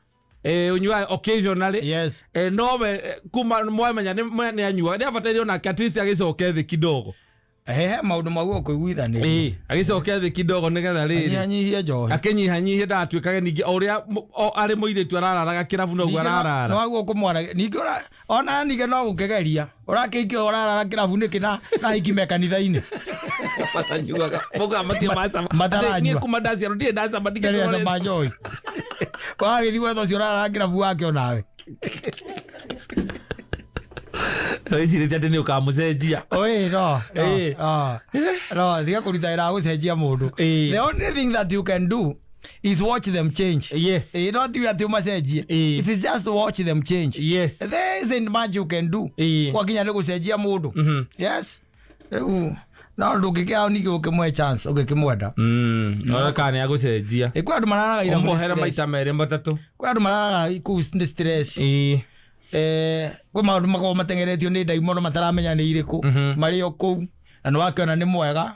Unyua occasionally. Yes. No we kuma mwamenya nĩ anyua nĩ abataire onake at least agĩcoke thĩ kidogo. Maũndũ maguo kũiguithanĩria. Agĩcoke thĩ kidogo nĩgetha rĩrĩ anyihanyihie njohi. Akĩnyihanyihie ndagatuĩkage ningĩ o ũrĩa arĩ mũirĩtu arararaga kĩrabu noguo ararara. No aguo kũmwaragia ningĩ ona ningĩ no gũkĩgeria ũrakĩikio ũrarara kĩrabu nĩkĩ na hiki me kanitha-inĩ. Matanyuaga. Maugaga matirĩ macama. Mataranyua. Niĩ kuma ndaciarwo ndirĩ ndacama Ndirĩ ndacama njohi. Wagĩthiĩ gwetha ũcio ũrarara kĩrabu wake onawe. Wĩcirĩtie atĩ nĩ ũkamũcenjia. Oi, no. No, tiga kũruta wĩra wa gũcenjia mũndũ. The only thing that you can do is watch them change. Yes. Not you ati umacenjie. It is just to watch them change. Yes. There isn't much you can do. Gwakinya nĩ gũcenjia mũndũ. Yes. Rĩu no ndũngĩkĩao ningĩ ũkĩmũhe chance ũngĩkĩmwenda. Ona kana nĩ agũcenjia. Kwĩ andũ mararaga irabu nĩ Ũmũhere stress. maita merĩ matatũ. Kwĩ andũ mararaga kũu nĩ stress. Kwĩ maũndũ makoragwo matengeretio nĩ ndaimono mataramenya nĩ irĩkũ marĩ o kũu na nĩ wakĩona nĩ mwega.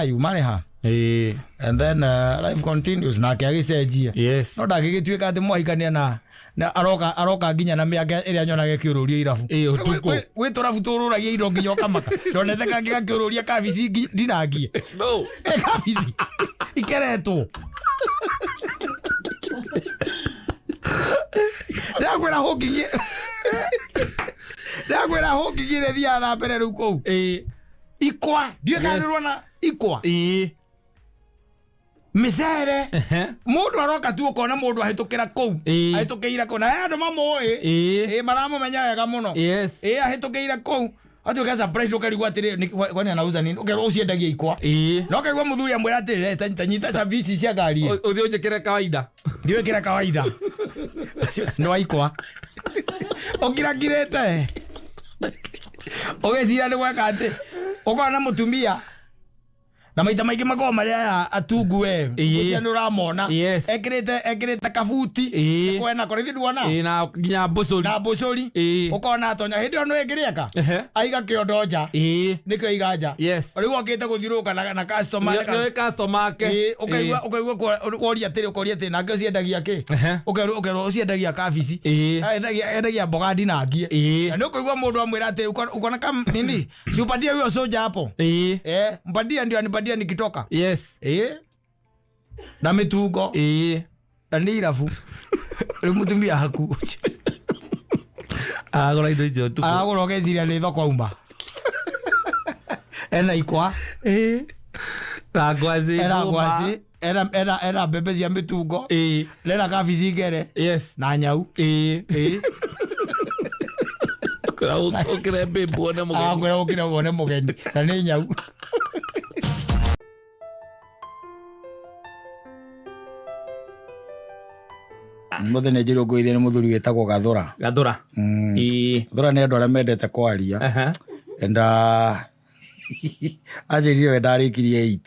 Yuma rĩ ha. And then life continues nake agĩcenjia. Yes. No ndangĩgĩtuĩka atĩ mwahikania na aroka nginya na mĩanga ĩrĩa nyonaga ĩkĩũrũrio irabu. Ũtukũ. Gwĩ tũrabu tũrũragia indo nginya ũkamaka. Ndonete kangĩ gakĩũrũria kabici ndinangie. No. Kabici ikeretwo. Ndakwĩra hũngigie. Ndakwĩra hũngigie ĩrĩa ĩthiaga na mbere rĩu kũu. Ikwa. Ndiũĩ kana nĩũrona ikwa. Mĩcere. Mũndũ aroka tu ũkona mũndũ ahĩtũkĩra kũu. Ahĩtũkĩire kũu. Na he andũ mamũĩ. Maramũmenya wega mũno. Yes. Ahĩtũkĩire kũu. Atuĩka surprise ũkarigwo atĩrĩ kwani anauza nini? Ũkerwo ũciendagia ikwa. Na ũkaigua mũthuri amwĩra atĩrĩ ta nyita cabici cia ngari. Ũthiĩ ũnjĩkĩre kawaida. Thiĩ wĩkĩre kawaida. Nĩ wa ikwa. Ũkirakirĩte. Ũgĩciria nĩ gweka atĩ ũkona mũtumia na maita maingĩ makoragwo marĩ aya atungu we. Ũcio nĩ ũramona. Ekĩrĩte kabuti. Kwena kũrĩ ithuĩ nduona. Na nginya mbũcũri. Na mbũcũri. Ũkona atonya hĩndĩ ĩyo nĩ ĩngĩrĩeka. Aiga kĩondo nja. Nĩkĩo aiga nja. Yes. Rĩu okĩte gũthiũrũrũka na customer. Nĩ customer ake. Ũkaigua woria atĩrĩ ũkoria atĩrĩ nake ũciendagia kĩ? Ũkerwo ũciendagia kabici. Endagia mboga ndinangie. Na nĩ ũkũigua mũndũ amwĩra atĩrĩ ukona kama nini? Si upatie huyo soja hapo. Mpatie ndio anipatie nikitoka. Yes. Na mĩtungo. Na nĩ irabu. Rĩu mũtumia haku. Aragũra indo icio ũtukũ. Aragũra ũgeciria nĩ thoko auma. Ena ikwa. Na ngwacĩ. Ena ngwacĩ. Ena mbembe cia mĩtungo. Ena kabici ngere. Yes. Na nyau. Ũkĩre mbĩmbu wone mũgeni. Arakwĩra ũkĩre wone mũgeni. Na nĩ nyau. Mũthenya njĩrwo ngũithie nĩ mũthuri wĩtagwo Gathũra. Gathũra. Gathũra nĩ andũ arĩa mendete kwaria. And anjĩrire we ndarĩkirie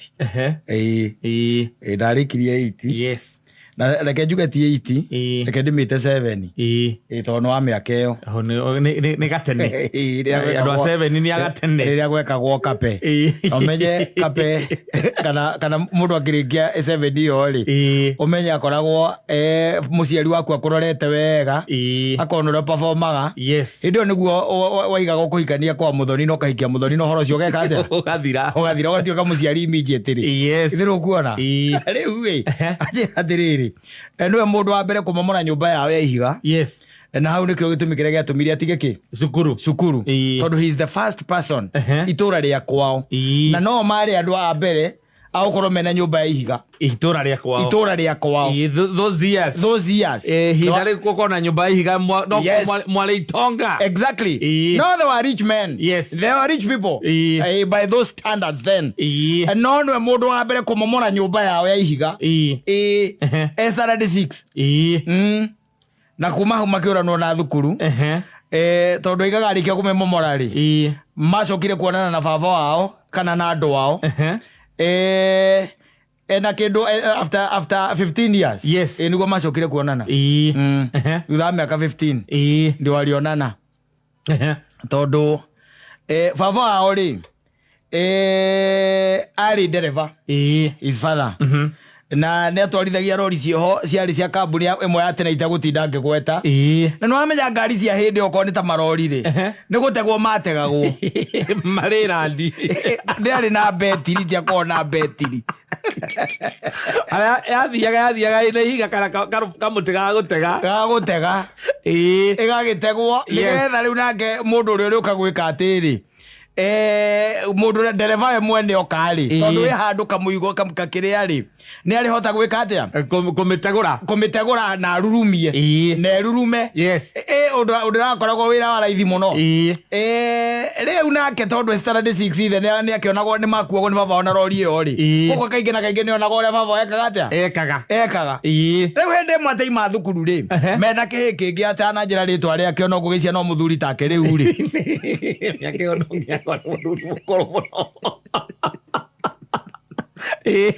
8. Ndarĩkirie 8. Yes. Na reke njuge ti 8. Ĩĩ. Reke ndĩmĩte 7. Ĩĩ. Ĩĩ, tondũ nĩ wa mĩaka ĩyo. Ho, nĩ gatene. Ĩĩ, rĩrĩa Andũ a gwekagwo- 7 nĩ agatene. Rĩrĩa gwekagwo kape. Ĩĩ. Na ũmenye kape kana mũndũ akĩrĩkia 7 ĩyo rĩ, Ĩĩ. ũmenye akoragwo mũciari waku akũrorete wega, Ĩĩ. akona ũrĩa performaga. Yes. Hĩndĩ ĩyo nĩguo waigaga kũhikania kwa mũthoni na ũkahikia mũthoni na ũhoro ũcio ũgeka atĩa? Ũgathira. Ũgathira ũgatuĩka mũciari immediately. Yes. Ithe nĩũkuona? Ĩĩ. Rĩu ĩ, anjĩra atĩrĩrĩ, nĩwe mũndũ wa mbere kũmomora nyũmba yao ya ihiga. Yes. Na hau nĩkĩo gĩtũmi kĩrĩa gĩatũmire atige kĩ? Cukuru. Cukuru. Ĩĩ. Tondũ he is the first person Ehe. itũra rĩa kwao. Ĩĩ. Na no marĩ andũ a mbere a gũkorwo mena nyũmba ya ihiga. Itũra rĩa kwao. Itũra rĩa kwao. Ĩĩ, those years. Those years. Ihinda rĩu gũkorwo na nyũmba ya ihiga no Yes. mwarĩ itonga. Exactly. Ĩĩ. No, they were rich men. Yes. They were rich people. Ĩĩ. By those standards then. Ĩĩ. No nĩwe mũndũ wa mbere kũmomora nyũmba yao ya ihiga. Ĩĩ. Ĩĩ. Ehe. Standard 6. Ĩĩ. Na kuma hau makĩũranwo na thukuru. Ehe. Tondũ aigaga arĩkia kũmĩmomora rĩ, Ĩĩ. macokire kuonana na baba wao kana na andũ ao. Ehe. Ena kĩndũ after 15 years. Yes. Nĩguo macokire kuonana. Ĩĩ. Ehe. Thutha wa mĩaka 15 Ĩĩ. ndio walionana. Ehe. Tondũ baba wao rĩ, arĩ ndereba. Ĩĩ. His father. Na nĩ atwarithagia rori cioho ciarĩ cia kambuni ĩmwe ya tene itegũtinda ngĩgweta. Ĩĩ. Na nĩ wamenya ngari cia hĩndĩ okorwo nĩ ta marori rĩ, Ehe. nĩ gũtegwo mategagwo. Marĩ randi. Ndĩarĩ na betiri, tiakorwo na betiri. Arĩa yathiaga na ihiga kana kamũtĩ ga gũtega. Ga gũtega. Ĩĩ. Ĩgagĩtegwo. Yes. Nĩgetha rĩu nake mũndũ ũrĩa ũrĩũka gwĩka atĩrĩ, mũndũ ũrĩa ndereba we mwene oka rĩ, Ĩĩ. tondũ wĩ handũ kamũigo kakĩrĩa rĩ, nĩ arĩhota gwĩka atĩa? Kũmĩtegũra. Kũmĩtegũra na arurumie. Ĩĩ. Na erurume. Yes. Ũndũ ũrakoragwo wĩra wa raithi mũno. Ĩĩ. Rĩu nake tondũ standard 6 ithe nĩ akĩonagwo nĩ makuagwo nĩ baba ona rori ĩyo rĩ. Ĩĩ. Koguo kaingĩ na kaingĩ nĩ onagwo ũrĩa baba ekaga atĩa? Ekaga. Ekaga. Ĩĩ. Rĩu hĩndĩ ĩmwe ataima thukuru rĩ, Ehe. mena kĩhĩ kĩngĩ atananjĩra rĩtwa rĩake ona ngũgĩcia no mũthuri take rĩu rĩ. Nĩakĩona ũngĩakwa nĩ mũthuri mũkũrũ mũno. Ĩĩ.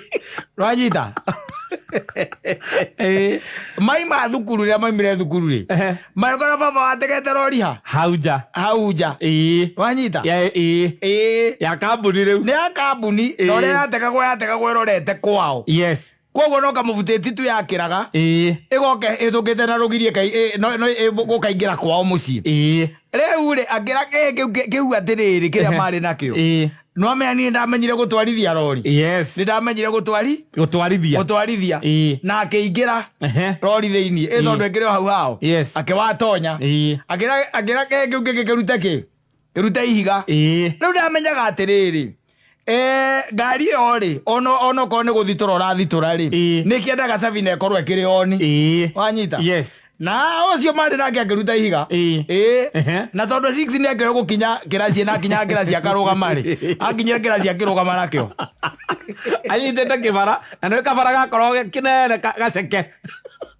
Rwanyita? Ĩĩ. Maima thukuru rĩrĩa maimire thukuru rĩ, Ehe. magĩkora baba wategete rori ha? Hau nja. Hau nja. Ĩĩ. Wanyita? Ya, ĩĩ. Ĩĩ. Ya kambuni rĩu. Nĩ ya kambuni, na ũrĩa yategagwo ĩrorete kwao. Yes. Koguo no kamũbutĩti tu yakĩraga. Ĩĩ. Ĩgoke ĩthũkĩte na rũgiri gũkaingĩra kwao mũciĩ. Ĩĩ. Rĩu rĩ, akĩra kĩhĩ kĩu atĩrĩrĩ kĩrĩa marĩ nakĩo. Ĩĩ. No amenya niĩ ndamenyire gũtwarithia rori. Yes. Nĩ ndamenyire Gũtwarithia. gũtwarithia. Ĩĩ. Na akĩingĩra Ehe. rori thĩinĩ. Ĩ tondũ ĩkĩrĩ o hau hao. Yes. Akĩwatonya. Ĩĩ. Akĩra kĩhĩ kĩu kĩngĩ kĩrute kĩ? Kĩrute ihiga. Ĩĩ. Rĩu ndamenyaga atĩrĩrĩ, ngari ĩyo rĩ, ona okorwo nĩ gũthitũra ũrathitũra rĩ, Ĩĩ. nĩ kĩendaga cabi na ĩkorwo ĩkĩrĩ oni. Ĩĩ. Wanyita? Yes. Na ũcio marĩ nake akĩruta ihiga. Ĩĩ. Ĩĩ. Ehe. Na tondũ 6 nĩ akĩoĩ gũkinya kĩraci na akinya kĩraci akarũgama rĩ, akinyire kĩraci akĩrũgama nakĩo. Anyitĩte kĩbara, na nĩ kabara gakorwo ge kĩnene gaceke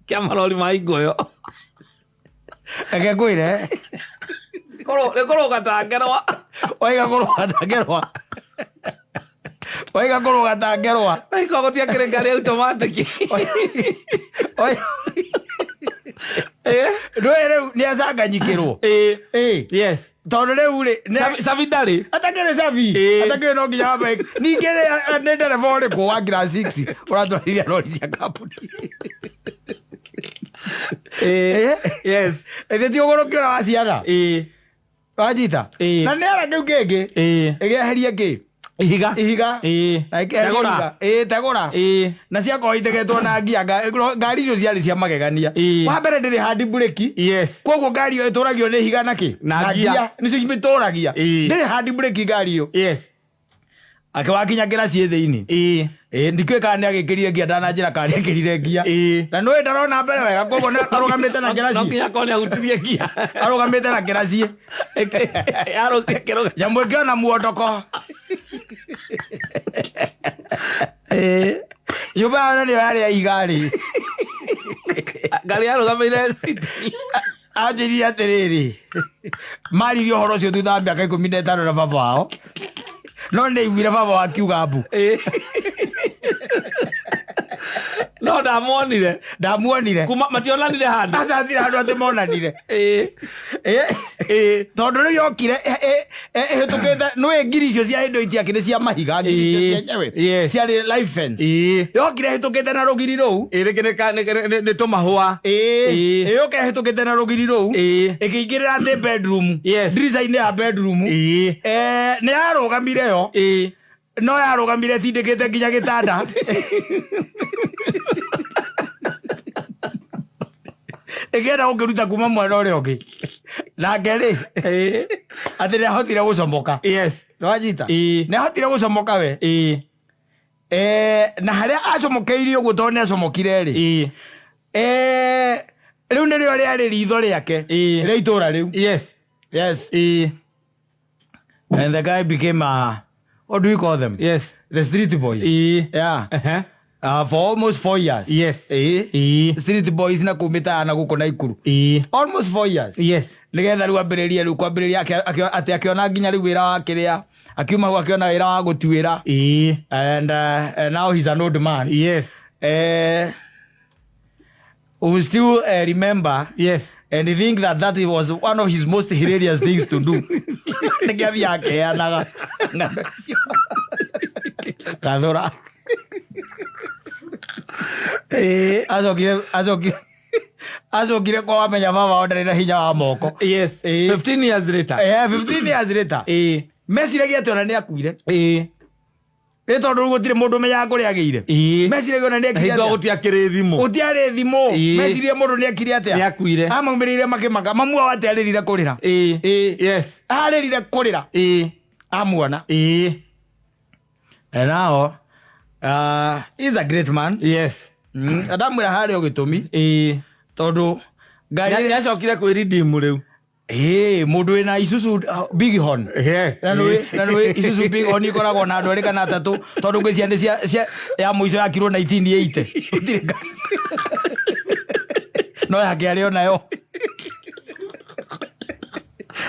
kĩa marori ma ingũyũ. Reke ngwĩre. Nĩ kũrũga ta ngerwa. Waiga kũrũga ta ngerwa. Waiga kũrũga ta ngerwa. Waiga gũtiakĩrĩ ngari automatic. Ndũĩ rĩu nĩ acanganyikĩrwo. Ĩĩ. Ĩĩ. Yes. Tondũ rĩu rĩ, nĩ Cabi ndarĩ. Atakĩrĩ cabi. Ĩĩ. Atakĩrĩ no nginya wambe. Ningĩ rĩ, nĩ ndereba ũrĩkũ wa class 6 ũratwarithia rori cia kambuni? Ĩĩ. Yes. Ĩthĩ ti ũgũrũki ũrĩa wa ciana. Ĩĩ. Wanyita? Ĩĩ. Na nĩ ara kĩu kĩngĩ. Ĩĩ. Ĩgĩeherie kĩ? Ihiga. Ihiga. Ĩĩ. Na ĩkĩeheria Tegũra. ihiga. Ĩĩ, tegũra. Ĩĩ. Na ciakorwo itegetwo na ngia, ngari icio ciarĩ cia magegania. Ĩĩ. Wa mbere ndĩrĩ hand brake. Yes. Koguo ngari ĩyo ĩtũragio nĩ ihiga na kĩ? Na Na ngia. ngia. Nĩcio imĩtũragia. Ĩĩ. Ndĩrĩ hand brake ngari ĩyo. Yes. Akĩwakinya kĩraci thĩinĩ. Ĩĩ. Ĩĩ, ndikĩũĩ kana nĩ agĩkĩrire ngia, ndananjĩra kana nĩ ekĩrire ngia. Ĩĩ. Na nĩũĩ ndarona mbere wega, koguo nĩ arũgamĩte na kĩraci. No nginya akorwo nĩ ahutirie ngia. Arũgamĩte na kĩraci. Arũgamĩte. Nyamũ ĩkĩona muondoko. Ĩĩ. Nyũmba yao nĩyo yarĩ ya ihiga rĩ. Ngari yarũgamĩire city. Anjĩrire atĩrĩrĩ, maririe ũhoro ũcio thutha wa mĩaka 15 na baba wao. No nĩ aiguire baba wao akiuga mbu. Ĩĩ. No No ndamuonire. Ndamuonire. Kuma mationanire handu. Aca hatirĩ handũ atĩ monanire. Ĩĩ. Ĩĩ. Tondũ rĩu yokire ĩhĩtũkĩte nĩũĩ ngiri icio cia hĩndĩ ĩyo itiakĩrĩ cia mahiga, ngiri icio Ĩĩ. cienyewe Yes. ciarĩ live fence. Ĩĩ. Yokire ĩhĩtũkĩte na rũgiri rũu. Ĩĩ, rĩngĩ nĩ tũmahũa. Ĩĩ. Ĩĩ. Ĩyũka ĩhĩtũkĩte na rũgiri rũu. Ĩĩ. Ĩkĩingĩrĩra atĩ bedroom. Yes. Ndirica-inĩ ya bedroom. Ĩĩ. Nĩ yarũgamire yo. Ĩĩ. No yarũgamire ĩtindĩkĩte nginya gĩtanda. Ĩkĩenda gũkĩruta kuma mwena ũrĩa ũngĩ. Nake rĩ, Ĩĩ. atĩ nĩ ahotire gũcomoka. Yes. Nĩwanyita? Ĩĩ. Nĩ ahotire gũcomoka we. Ĩĩ. Na harĩa acomokeirie ũguo tondũ nĩ acomokire rĩ. Ĩĩ. Rĩu nĩrĩo rĩarĩ ritho rĩake. Ĩĩ. Rĩa itũra rĩu. Yes. Yes. Ĩĩ. And the guy became a, what do we call them? Yes. The street boys. Ĩĩ. Yeah. Ehe. For almost 4 years. Yes. Ĩĩ. Ĩĩ. Street boys na kũu mĩtaa na gũkũ Naikuru. Ĩĩ. Almost 4 years. Yes. Nĩgetha rĩu ambĩrĩrie rĩu kwambĩrĩria atĩ akĩona nginya rĩu wĩra wa kĩrĩa, akiuma hau akĩona wĩra wa gũtuĩra. Ĩĩ. And now he's an old man. Yes. We still remember. Yes. And think that that was one of his most hilarious things to do. Nĩkĩo athiaga akĩheanaga ng'ano icio. Kathũra. Ĩĩ. Acokire kwa wamenya baba wao ndarĩ na hinya wa moko. Yes. Ĩĩ. 15 years later. 15 years later. Ĩĩ. Meciragia atĩ ona nĩ akuire. Ĩĩ. Nĩ tondũ rĩu gũtirĩ mũndũ ũmenyaga kũrĩa agĩire. Ĩĩ. Meciragia ona nĩ akire Hingo atĩa. gũtiakĩrĩ thimũ. Gũtiarĩ thimũ. Ĩĩ. Meciria mũndũ nĩ akire atĩa. Nĩ akuire. Amaumĩrĩire makĩmaka. Mamu wao atĩ arĩrire kũrĩra. Ĩĩ. Ĩĩ. Yes. Arĩrire kũrĩra. Ĩĩ. Amuona. Ĩĩ. And now, he's a great man. Yes. Ndamwĩra harĩa gĩtũmi. Ĩĩ. Tondũ ngari Nĩ acokire kwĩridimu rĩu. Ĩĩ, mũndũ wĩna Isuzu Big Horn. Yeah. Na nĩũĩ Isuzu Big Horn ikoragwo na andũ erĩ kana atatũ tondũ ngwĩciria nĩ cia ya mũico yakirwo 1980. Gũtirĩ ngari. No yake arĩ o nayo.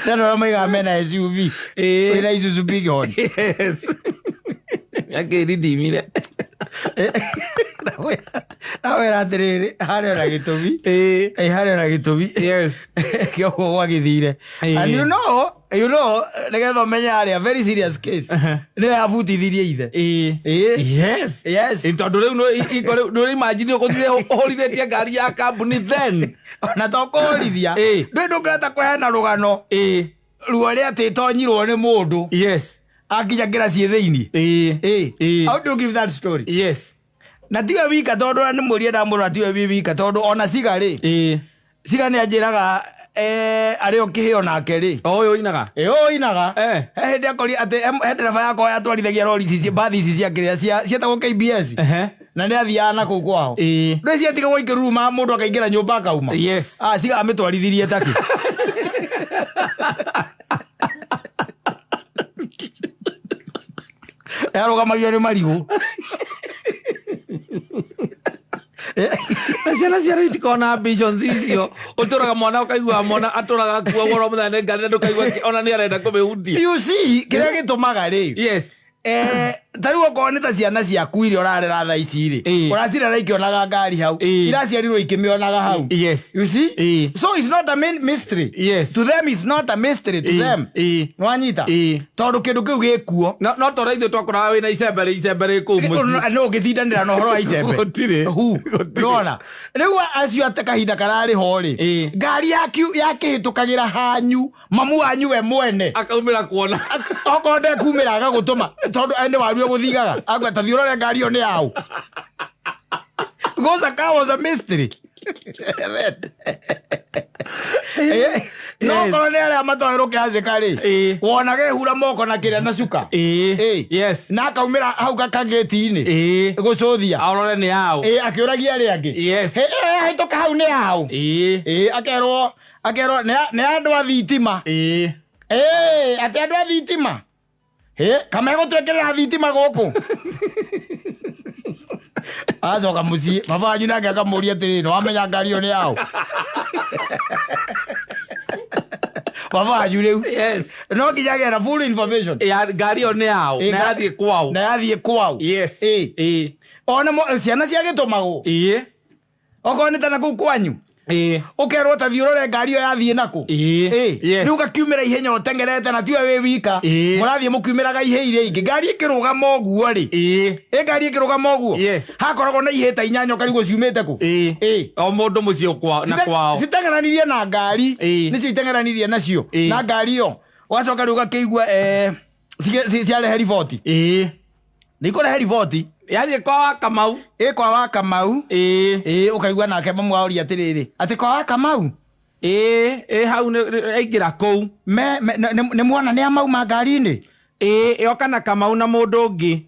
Nĩ andũ arĩa maigaga mena SUV. Ĩĩ. Wĩna Isuzu Big Horn. Yes. Akĩridimire. Nawĩra atĩrĩrĩ, harĩ ona gĩtũmi. Ĩĩ. Ĩĩ, harĩ ona gĩtũmi. Yes. Kĩoguo gwagĩthire. Ĩĩ. And you know, nĩgetha ũmenye harĩ a very serious case. Nĩyo yabutithirie ithe. Ĩĩ. Ĩĩ. Yes. Yes. Ĩ, tondũ rĩu rĩu nĩ imagine ũgũthire ũhũrithĩtie ngari ya kambuni then. Ona to kũhũrithia. Ĩĩ. Ndũĩ ndũngĩhota kũheana rũgano. Ĩĩ. Ruo rĩa atĩ ĩtonyirwo nĩ mũndũ. Yes. Akinya kĩraci thĩinĩ. Ĩĩ. Ĩĩ. Ĩĩ. How do you give that story? Yes. Na tiwe wika tondũ nĩ mũrie ndamũrora tiwe wi wika tondũ ona ciga rĩ. Ĩĩ. Ciga nĩ anjĩraga arĩ o kĩheo nake rĩ. O ũyũ ũinaga? Ĩĩ, ũyũ ũinaga. Eh. He hĩndĩ akori atĩ he ndereba yakwa yatwarithagia rori ici mbathi ici cia kĩrĩa cietagwo KBS. Ehe. Na nĩ athiaga na kũu kwao. Ĩĩ. Ndũĩ ciatigagwo ikĩruruma mũndũ akaingĩra nyũmba akauma. Yes. Ah, ciga amĩtwarithirie takĩ. Yarũgamagio nĩ marigũ. Na ciana cia rĩu itikoragwo na ambitions icio. Ũtũraga mwana ũkaigua mwana atũraga akuagwo oro mũthenya nĩ ngari na ndũkaigua ona nĩ arenda kũmĩhutia. You see, kĩrĩa gĩtũmaga rĩ. Yes. Ta rĩu okorwo nĩ ta ciana ciaku iria ũrarera thaa ici rĩ, Ĩĩ. ũracirera ikĩonaga ngari hau, Ĩĩ. iraciarirwo ikĩmĩonaga hau. Yes. You see? Ĩĩ. So it's not a main mystery. Yes. To them it's not a mystery to Ĩĩ. them. Ĩĩ. Nĩwanyita? Ĩĩ. Tondũ kĩndũ kĩu gĩkuo. No to ithuĩ twakoraga wĩna icembe rĩ, icembe rĩ kũu mũciĩ. No ũngĩtindanĩra na ũhoro wa icembe. Gũtirĩ. Hu. Gũtirĩ. Nĩwona? Rĩu acio atĩ kahinda kararĩ ho rĩ, Ĩĩ. ngari yakĩhĩtũkagĩra hanyu, mamu wanyu we mwene. Akaumĩra kuona. Okorwo ndekumĩra agagũtũma tondũ nĩ waru egũthigaga. Akwa ta thiĩ ũrore ngari ĩyo nĩ yaũ. Because a car was a mystery. No Yes. okorwo nĩ arĩa matoĩ rũkĩanjĩka rĩ, Ĩĩ. wonaga ĩhura moko na kĩrĩa na cuka. Ĩĩ. Ĩĩ. Yes. Na akaumĩra hau gakagĩti-inĩ. Ĩĩ. Gũcũthia. Aorore nĩ yaũ. Ĩĩ, akĩũragia arĩa angĩ. Yes. Ĩ, ĩ, hĩtũka hau nĩ yaũ. Ĩĩ. Ĩĩ, akerwo nĩ andũ a thitima. Ĩĩ. Ĩĩ, atĩ andũ a thitima. Ĩ, kama egũtwĩkĩrĩra thitima gũkũ. Acoka mũciĩ, baba wanyu nake akamũria atĩrĩrĩ, nĩwamenya ngari ĩyo nĩ yaũ? Baba wanyu rĩu. Yes. No nginya agĩe na full information. Ya, ngari ĩyo nĩ yaũ, Ĩ, na yathiĩ kwao. Na yathiĩ kwao. Yes. Ĩ. Ĩ. Ona ciana ciagĩtũmagwo. Okorwo nĩ ta na kũu kwanyu. Ũkerwo ta thiĩ ũrore ngari ĩyo yathiĩ nakũ. Yes. Rĩu ũgakiumĩra ihenya ũteng'erete na tiwe wĩ wika. Mũrathiĩ mũkiumĩraga ihĩ iria ingĩ. Ngari ĩkĩrũgama ũguo rĩ. Ĩ ngari ĩkĩrũgama ũguo. Yes. Hakoragwo na ihĩ ta inyanya ũkarigwo ciumĩte kũ. O mũndũ mũciĩ na kwao. Citeng'eranirie na ngari. Nĩcio iteng'eranirie nacio. Na ngari ĩyo. Ũgacoka rĩu ũgakĩigua ciarehe riboti. Nĩ ikũrehe riboti. Yathiĩ kwa wa Kamau. Ĩ kwa wa Kamau. Ĩ ũkaigua nake mamu aũria atĩrĩrĩ, atĩ kwa wa Kamau? Ĩ hau aingĩra kũu. Nĩ muona nĩ amauma ngari-inĩ? Ĩyoka na Kamau na mũndũ ũngĩ.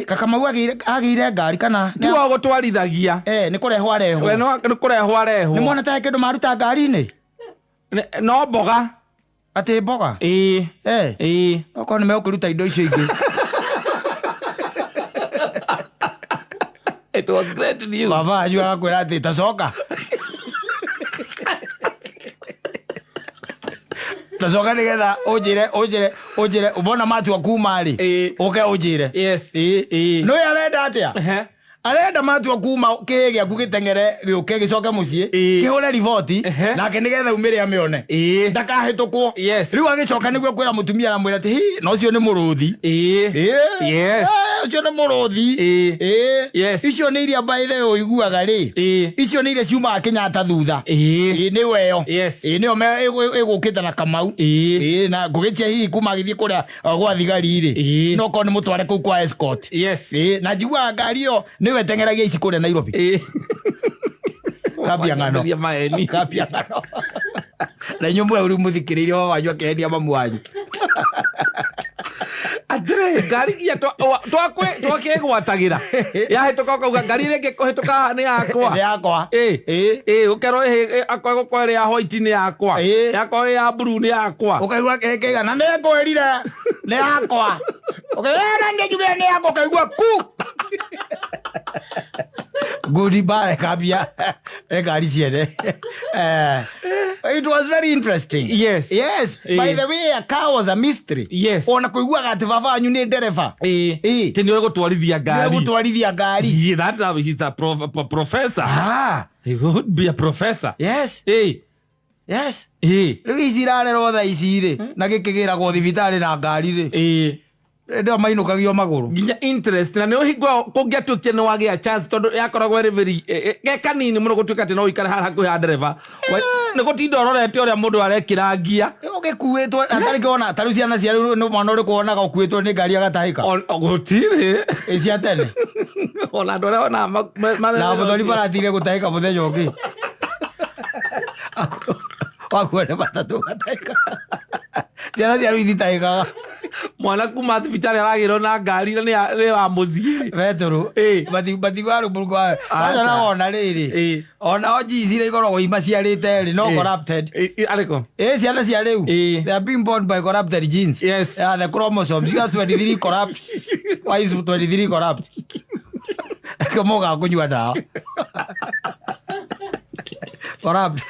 Kakamau agĩire ngari kana? Tiwe ũgũtwarithagia. Nĩ kũrehwo arehwo. We nĩ kũrehwo arehwo. Nĩ muona ta kĩndũ maruta ngari-inĩ? No mboga. Atĩ mboga? Okorwo nĩ megũkĩruta indo icio ingĩ. It was great news. Baba wanyu agakwĩra atĩ tacoka. Tacoka nĩgetha ũnjĩre, ũnjĩre, ũnjĩre, wona matua kuma rĩ, ũke ũnjĩre. Yes. Nĩũĩ arenda atĩa? Arenda matua kuma kĩĩ gĩaku gĩteng'ere gĩũke gĩcoke mũciĩ, kĩhũre riboti, nake nĩgetha umĩre amĩone. Ndakahĩtũkwo. Yes. Rĩu agĩcoka nĩguo kwĩra mũtumia aramwĩra atĩ, hi, na ũcio nĩ mũrũthi. Yes. Ũcio nĩ mũrũthi. Yes. Icio nĩ iria by the way ũiguaga rĩ. Icio nĩ iria ciumaga Kenyatta thutha. Nĩ weyo. Yes. Nĩyo ĩgũkĩte na Kamau. Na ngũgĩtia hihi kuma agĩthiĩ kũrĩa gwa thigari rĩ. No korwo nĩ mũtware kũu kwa escort. Yes. Na njiguaga ngari ĩyo nĩyo ĩteng'eragia ici kũrĩa Nairobi. Kambia ng'ano. Kambia maeni. Kambia ng'ano. Na inyuĩ mwe ũrĩ mũthikĩrĩirie wa wanyu akĩhenia mamu wanyu. Atĩrĩ, ngari nginya twakĩgwatagĩra. Yahĩtũka ũkauga ngari ĩrĩa ĩngĩ kũhĩtũka haha nĩ yakwa. Nĩ yakwa. Ũkerwo akorwo gũkorwo ĩrĩ ya white nĩ yakwa. Yakorwo ĩrĩ ya blue nĩ yakwa. Ũkaigua kĩgana nĩ ngwĩrire nĩ yakwa. Ũkaigua, na nĩ njugire nĩ yakwa, ũkaigua ku. Goodbye, Kambia. Ngari ciene. It was very interesting. Yes. Yes. By the way, a car was a mystery. Yes. Ona kuiguaga atĩ baba wanyu nĩ ndereba. Atĩ nĩwe gũtwarithia ngari. Nĩwe gũtwarithia ngari. Yeah, that, he's a professor. He would be a professor. Yes. Yes. Rĩu ici irarerwo thaa ici rĩ, na gĩkĩgĩragwo thibitarĩ na ngari rĩ. Ndĩo mainũkagio magũrũ. Nginya interest, na nĩ ũhingo kũngĩatuĩkire nĩ wagĩa chance, tondũ yakoragwo ĩrĩ very, ge kanini mũno gũtuĩka atĩ no ũikare haha hakuhĩ ha ndereba. Nĩ gũtinda ũrorete ũrĩa mũndũ arekĩra ngia. Ũgĩkuĩtwo, na tarĩ kĩona, tarĩu ciana cia rĩu nĩ mwana ũrĩkũ wonaga ũkuĩtwo nĩ ngari agatahĩka? Gũtirĩ. Ĩ cia tene. Ona andũ arĩa wonaga Na mũthoni baratigire gũtahĩka mũthenya ũngĩ. Wakuo nĩ matatũ ũgatahĩka. Ciana cia rĩu ititahĩkaga. Mwana kuma thibitarĩ aragĩrwo na ngari na nĩ ya mũciĩ. Betũrũ. Matigua rĩu mũrukũ wa- Aca. Aca na wona rĩrĩ. Ona o G iria ikoragwo imaciarĩte rĩ, no corrupted. Arĩkũ? Ciana cia rĩu. They are being born by corrupted genes. Yes. Yeah, the chromosomes. You are 23 corrupt. Why is 23 corrupt? Kama ũgakũnyua ndawa. Corrupt.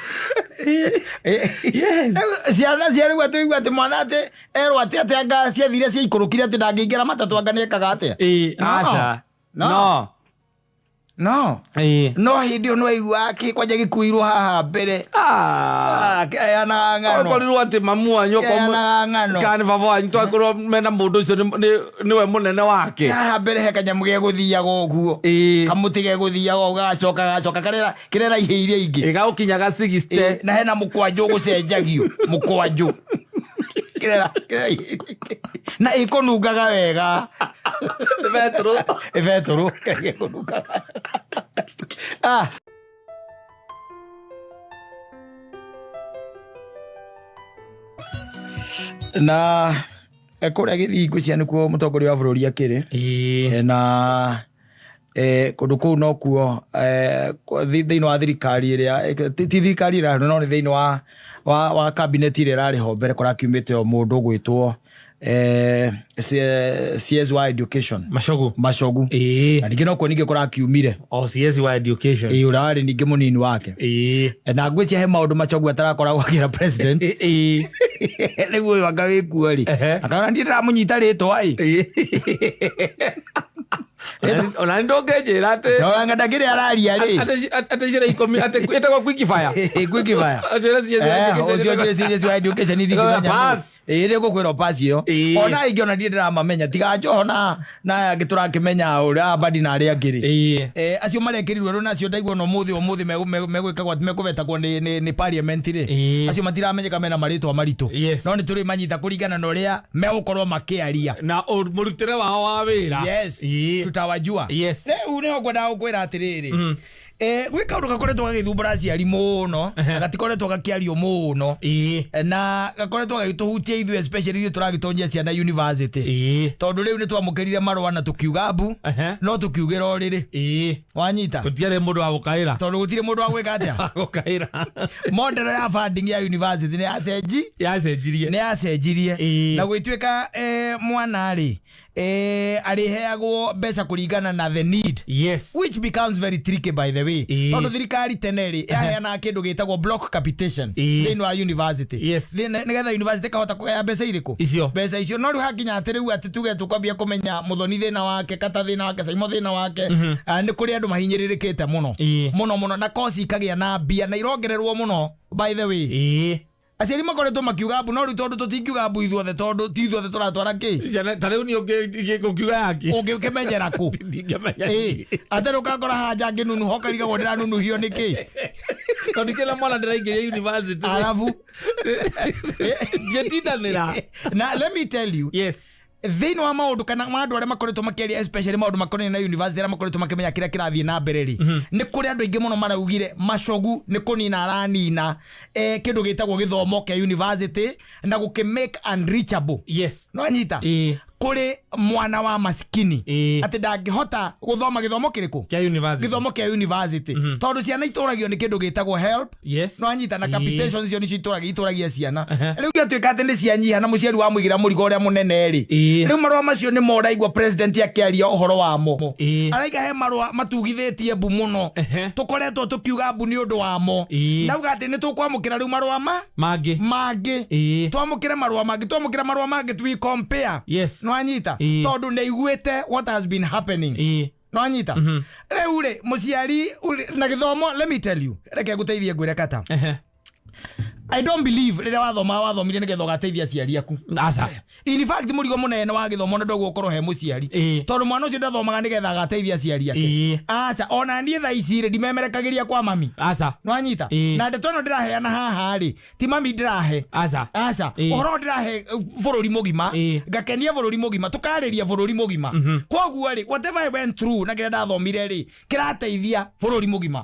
Yes. Ciana cia rĩu atĩ ũigua atĩ mwana atĩ erwo atĩ atĩ anga ciathire ciaikũrũkire atĩ ndangĩingĩra matatũ anga nĩekaga atĩa? No. Aca. No. No. No. No hĩndĩ ĩyo nĩwaiguaga kĩ kwanja gĩkuirwo haha mbere. Kĩheanaga ng'ano. Okorirwo atĩ mamu wanyu okorwo Kĩheanaga ng'ano. Kana nĩ baba wanyu twakorwo mena mũndũ ũcio nĩwe mũnene wake. Haha mbere he kanyamũ gegũthiaga ũguo. Kamũtĩ gegũthiaga ũguo, gagacoka, gagacoka, karera ihĩ iria ingĩ. Gagũkinyaga 60. Na hena mũkwanjũ ũgũcenjagio. Mũkwanjũ. Kĩrera ihĩ iria ingĩ. Na ĩkũnungaga wega. Betũrũ. Betũrũ. Ĩkũnungaga. Na kũrĩa gĩthingo cia nĩkuo mũtongoria wa bũrũri akĩrĩ. Na kũndũ kũu nokuo, thĩinĩ wa thirikari ĩrĩa, ti thirikari ĩrĩa, no nĩ thĩinĩ wa cabinet ĩrĩa ĩrarĩ ho mbere kũrakiumĩte o mũndũ ũgwĩtwo, CS wa education. Machogu. Machogu. Na ningĩ nokuo ningĩ kũrakiumire. O CS wa education. Ũrĩa warĩ ningĩ mũnini wake. Na ngwĩciria he maũndũ Machogu atarakoragwo akĩra president. Rĩu ũyũ anga wĩkuo rĩ. Akauga niĩ ndĩramũnyita rĩtwa ĩ. Ona nĩ ndũngĩnjĩra atĩ Anga ndakĩrĩ araria rĩ. Atĩ ciana 10 atĩ ĩtagwo quick fire. Quick fire. Atĩ ciana Ũcio njĩre cia education ndingĩmenya. Pass. Ĩĩ nĩ ngũkwĩra pass ĩyo. Ona aingĩ ona ndirĩ ndĩramamenya tiga Joho na aya angĩ tũrakĩmenya ũrĩa Abadi na arĩa angĩ rĩ. Acio marekĩrirwo rĩu nacio ndaigua ona ũmũthĩ megwĩkagwo atĩ mekũvetagwo nĩ parliament rĩ. Acio matiramenyeka mena marĩtwa maritũ. No nĩ tũrĩmanyita kũringana na ũrĩa megũkorwo makĩaria. Na mũrutĩre wao wa wĩra. Yes. Tutawajua. Rĩu nĩho ngwendaga gũkwĩra atĩrĩrĩ, gwĩ kaũndũ gakoretwo gagĩthumbũra aciari mũno na gatikoretwo gakĩario mũno na gakoretwo gagĩtũhutia ithuĩ, especially ithuĩ tũragĩtonyia ciana university, tondũ rĩu nĩ twamũkĩrire marũa na tũkiuga mbu, no tũkiugĩra o rĩrĩ. Wanyita? Gũtiarĩ mũndũ wa gũkaĩra. Tondũ gũtirĩ mũndũ wa gwĩka atĩa? Wa gũkaĩra. Model ya funding ya university nĩ yacenji Yacenjirie. Nĩ yacenjirie na gwĩtuĩka mwana rĩ, arĩheagwo mbeca kũringana na the need, which becomes very tricky, by the way, tondũ thirikari tene rĩ yaheanaga kĩndũ gĩtagwo block capitation thĩinĩ wa university, nĩgetha university ĩkahota kũgaya mbeca irĩkũ? Icio. Mbeca icio. No rĩu hakinya atĩ rĩu atĩ tuge tũkwambia kũmenya Mũthoni thĩna wake, Kata thĩna wake, Saimo thĩna wake, nĩ kũrĩ andũ mahinyĩrĩrĩkĩte mũno mũno mũno, na koci ikagĩa na mbia na irongererwo mũno, by the way. Aciari makoretwo makiuga mbu, no rĩu tondũ tũtingiuga mbu ithuothe, tondũ ti ithuothe tũratwara kĩ. Ciana ta rĩu niĩ ũngiuga yaki. Ũngĩkĩmenyera kũ? Ndingĩmenya. Ate rĩu ũgakora haja ngĩnunuha ũkarigagwo ndĩranunuhio nĩkĩ. Tondũ ndikĩra mwana ndĩraingĩria university. Arabu Ngĩtindanĩra. Na let me tell you, thĩinĩ wa maũndũ kana ma andũ arĩa makoretwo makĩaria, especially maũndũ makonainie na university, arĩa makoretwo makĩmenya kĩrĩa kĩrathiĩ na mbere rĩ, nĩ kũrĩ andũ aingĩ mũno maraugire Macogu nĩ kũnina aranina kĩndũ gĩtagwo gĩthomo kĩa university na gũkĩ make unreachable. No anyita kũrĩ mwana wa maskini, atĩ ndangĩhota gũthoma gĩthomo kĩrĩkũ? Kĩa university. Gĩthomo kĩa university, tondũ ciana itũragio nĩ kĩndũ gĩtagwo help. No anyita na capitation icio nĩcio itũragia ciana. Rĩu gĩatuĩka atĩ nĩ cianyiha na mũciari wa mũigĩra mũrigo ũrĩa mũnene rĩ, rĩu marũa macio nĩ moraigua president akĩaria ũhoro wamo. Araiga he marũa matugithĩtie mbu mũno, tũkoretwo tũkiuga mbu nĩ ũndũ wamo. Nauga atĩ nĩ tũkwamũkĩra rĩu marũa ma mangĩ. Mangĩ. Twamũkĩre marũa mangĩ, twamũkĩra marũa mangĩ, we compare. No anyita, tondũ nĩ aiguĩte what has been happening. No anyita, rĩu rĩ mũciari na gĩthomo, let me tell you, reke ngũteithie ngwĩre kata, I don't believe rĩrĩa wathoma wathomire nĩgetha ũgateithia aciari aku. Aca. In fact, mũrigo mũnene wa gĩthomo nĩ ndũgũkorwo he mũciari, tondũ mwana ũcio ndathomaga nĩgetha agateithia aciari ake. Aca, ona niĩ thaa ici rĩ ndimemerekagĩria kwa mami. Aca. Nwanyita? Na ndeto ĩno ndĩraheana haha rĩ, ti mami ndĩrahe. Aca. Aca. Ũhoro ndĩrahe bũrũri mũgima, ngakenia bũrũri mũgima, tũkarĩria bũrũri mũgima. Koguo rĩ, whatever I went through na kĩrĩa ndathomire rĩ, kĩrateithia bũrũri mũgima.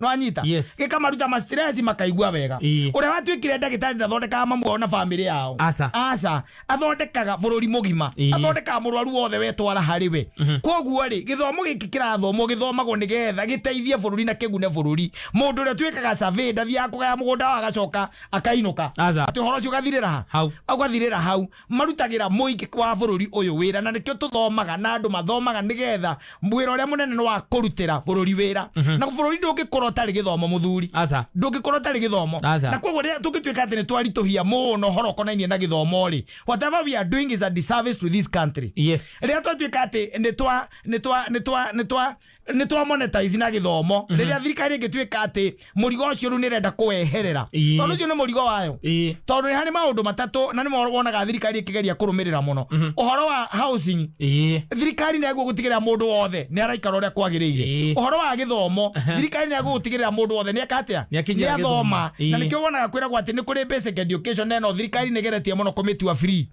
Nwanyita? Yes. Gĩkamaruta ma stress makaigua wega. Ũrĩa watuĩkire ndagĩtarĩ ndathondekaga mamu wao na bamĩrĩ yao. Aca. Aca, athondekaga bũrũri mũgima. Athondekaga mũrwaru wothe wetwara harĩ we. Koguo rĩ, gĩthomo gĩkĩ kĩrathomwo gĩthomagwo nĩgetha gĩteithie bũrũri na kĩgune bũrũri. Mũndũ ũrĩa tuĩkaga survey ndathiaga kũgaya mũgũnda wao agacoka akainũka. Aca. Atĩ ũhoro ũcio ũgathirĩra ha? Hau. Ũgathirĩra hau. Marutagĩra mũingĩ wa bũrũri ũyũ wĩra, na nĩkĩo tũthomaga na andũ mathomaga nĩgetha wĩra ũrĩa mũnene nĩ wa kũrutĩra bũrũri wĩra. Na bũrũri ndũngĩkũra ũtarĩ gĩthomo, mũthuri. Aca. Ndũngĩkorwo ũtarĩ gĩthomo. Aca. Na koguo rĩrĩa tũngĩtuĩka atĩ nĩ twaritũhia mũno ũhoro ũkonainie na gĩthomo rĩ, whatever we are doing is a disservice to this country. Rĩrĩa twatuĩka atĩ nĩ twa monetize na gĩthomo, rĩrĩa thirikari ĩngĩtuĩka atĩ mũrigo ũcio rĩu nĩ ĩrenda kũweherera, tondũ ũcio nĩ mũrigo wayo, tondũ nĩ harĩ maũndũ matatũ na nĩmo wonaga thirikari ĩkĩgeria kũrũmĩrĩra mũno, ũhoro wa housing, thirikari nĩ gũtigĩrĩra mũndũ wothe nĩ araikara ũrĩa kwagĩrĩire. Ũhoro wa gĩthomo, thirikari nĩ gũtigĩrĩra mũndũ wothe nĩ eka atĩa? Nĩ akinyĩra Nĩ athoma. gĩthomo. Na nĩkĩo wonaga kwĩragwo atĩ nĩ kũrĩ basic education, na ĩno thirikari nĩ ĩgeretie mũno kũmĩtua free.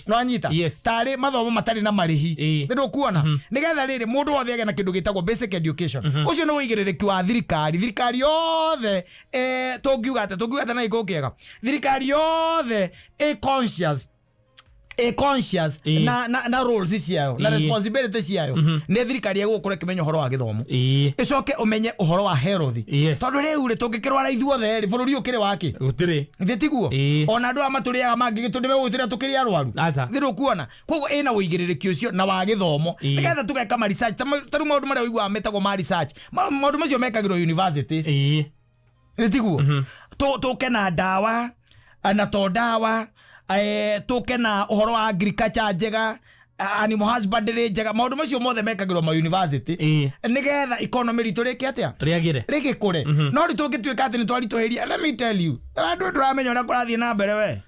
No anyita? Yes. Tarĩ mathomo matarĩ na marĩhi. Nĩ ndũkuona nĩgetha rĩrĩ mũndũ wothe agĩe na kĩndũ gĩtagwo basic education. Ũcio nĩ ũigĩrĩrĩki wa thirikari. Thirikari yothe, tũngiuga atĩa na gĩkũyũ kĩega, thirikari yothe ĩ conscious na roles ciayo na responsibility ciayo, nĩ thirikari ĩgũkorwo ĩkĩmenya ũhoro wa gĩthomo, ĩcoke ũmenye ũhoro wa health. Tondũ rĩu rĩ, tũngĩkĩrwara ithuothe rĩ, bũrũri ũkĩrĩ wake? Gũtirĩ. Thĩ tiguo? Ona andũ aya matũrĩaga mangĩgĩtũ nĩmegũgĩtũrĩa tũkĩrĩ arwaru. Aca. Thĩ ndũkuona? Koguo ĩna ũigĩrĩrĩki ũcio na wa gĩthomo, nĩgetha tũgeka ma research. Ta rĩu maũndũ marĩa ũiguaga metagwo ma research, maũndũ macio mekagĩrwo universities. Nĩ tiguo? Tũke na ndawa, na to ndawa, tũke na ũhoro wa agriculture njega. Animal husbandry njega, maũndũ macio mothe mekagĩrwo ma university nĩgetha economy ritũ rĩke atĩa? Rĩagĩre. Rĩgĩkũre. No rĩu tũngĩtuĩka atĩ nĩ twaritũhĩria, let me tell you, andũ ndũramenya ũrĩa kũrathiĩ na mbere we.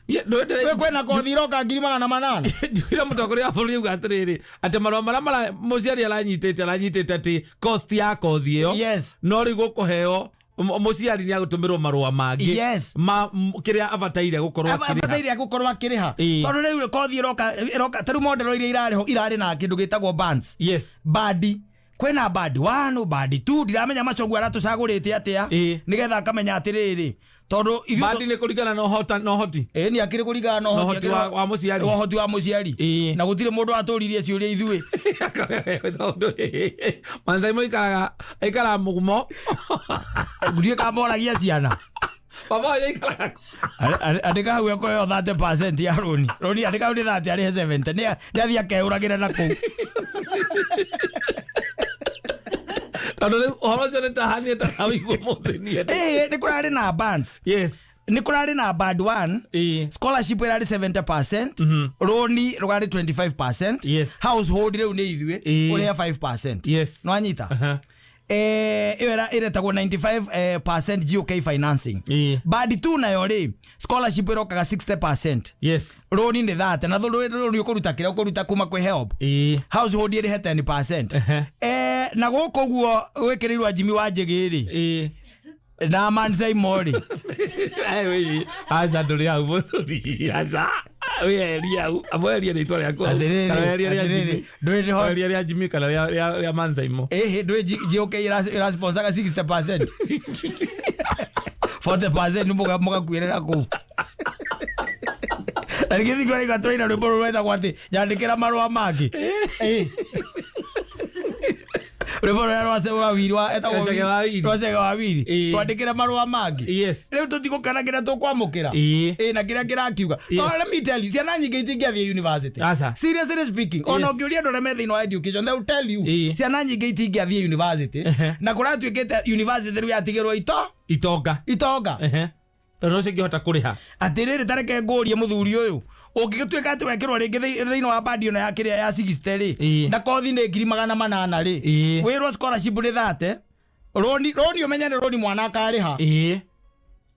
Kwĩna kothi iroka 800,000. Njuire mũtongoria wa bũrũri auga atĩrĩrĩ, atĩ marũa marĩa mũciari aranyitĩte atĩ cost ya kothi ĩyo, no rĩu gũkũheo mũciari nĩ agũtũmĩrwo marũa mangĩ ma kĩrĩa abataire gũkorwo akĩrĩha. Abataire gũkorwo akĩrĩha. Tondũ rĩu kothi ĩroka ta rĩu model iria irarĩ ho irarĩ na kĩndũ gĩtagwo bands. Band, kwĩna band 1, band 2, ndiramenya macogu aratũcagũrĩte atĩa, nĩgetha akamenya atĩrĩrĩ, tondũ ithuĩ Band nĩ kũringana na ũhota na ũhoti. Ĩĩ, nĩ akĩrĩ kũringana na Na ũhoti. ũhoti wa mũciari. Wa ũhoti wa mũciari. Na gũtirĩ mũndũ watũririe ciũria ithuĩ. Manzai aikaraga aikaraga mũgumo. Ndiũĩ kana moragia ciana. Baba ũyũ aikaraga Andĩka hau ekũheo 30% ya rũni. Rũni andĩka hau nĩ 30, arĩhe 70, nĩ athiĩ akehũragĩre na kũu. Tondũ rĩu ũhoro ũcio nĩ tahanie tarawigua mũthĩ niĩ. Ĩĩ, nĩ kũrarĩ na bands. Nĩ kũrarĩ na band 1, scholarship ĩrarĩ 70%, rũni rũrarĩ 25%, household rĩu nĩ ithuĩ, ũrĩhe 5%. Nĩwanyita? Ĩyo ĩretagwo 95 percent GOK financing. Band 2 nayo rĩ, scholarship ĩrokaga 60%, rũni nĩ 30, na rũni ũkũruta kĩrĩa ũkũruta kuma kwĩ HELB, household ĩrĩhe 10%. Na gũkũ ũguo gwĩkĩrĩirwo Jimmy wa Njĩgĩ rĩ, na Manzai Mori. Aca, ndũrĩ hau mũthuri, aca, wĩerie hau, amwerie rĩtwa rĩaku hau. Atĩrĩrĩ, Kana werie rĩa atĩrĩrĩ, Jimmy. ndũĩ nĩho- Werie rĩa Jimmy kana rĩa Manzaimo. Ĩhĩ, ndũĩ GOK ĩrasponsaga 60%, 40% mũgakuĩrĩra kũu, na ningĩ thikũ tũraina rwĩmbo rũrũ rwetagwo atĩ nyandĩkĩra marũa mangĩ. Ĩ. Rwĩmbo rũrĩa rwa Wiri etagwo Rwa Chege wa Wiri. Rwa Chege wa Wiri. Twandĩkĩre marũa mangĩ. Rĩu tũtigũkena kĩrĩa tũkwamũkĩra. Ĩ, na kĩrĩa kĩrakiuga. Oh, let me tell you, ciana nyingĩ itingĩathiĩ university. Aca. Seriously speaking, ona ũngĩũria andũ arĩa me thĩinĩ wa education, they will tell you, ciana nyingĩ itingĩathiĩ university. Na kũratuĩkĩte university rĩu yatigĩrwo ito Itonga. Itonga. Tondũ ũcio ingĩhota kũrĩha. Atĩrĩrĩ, tareke ngũrie mũthuri ũyũ, ũngĩgĩtuĩka atĩ wekĩrwo rĩngĩ thĩinĩ wa bandi ĩno ya kĩrĩa ya 60 rĩ, na kothi nĩ 800,000 rĩ, wĩrwo scholarship nĩ 30, rũni ũmenye nĩ rũni mwana akarĩha.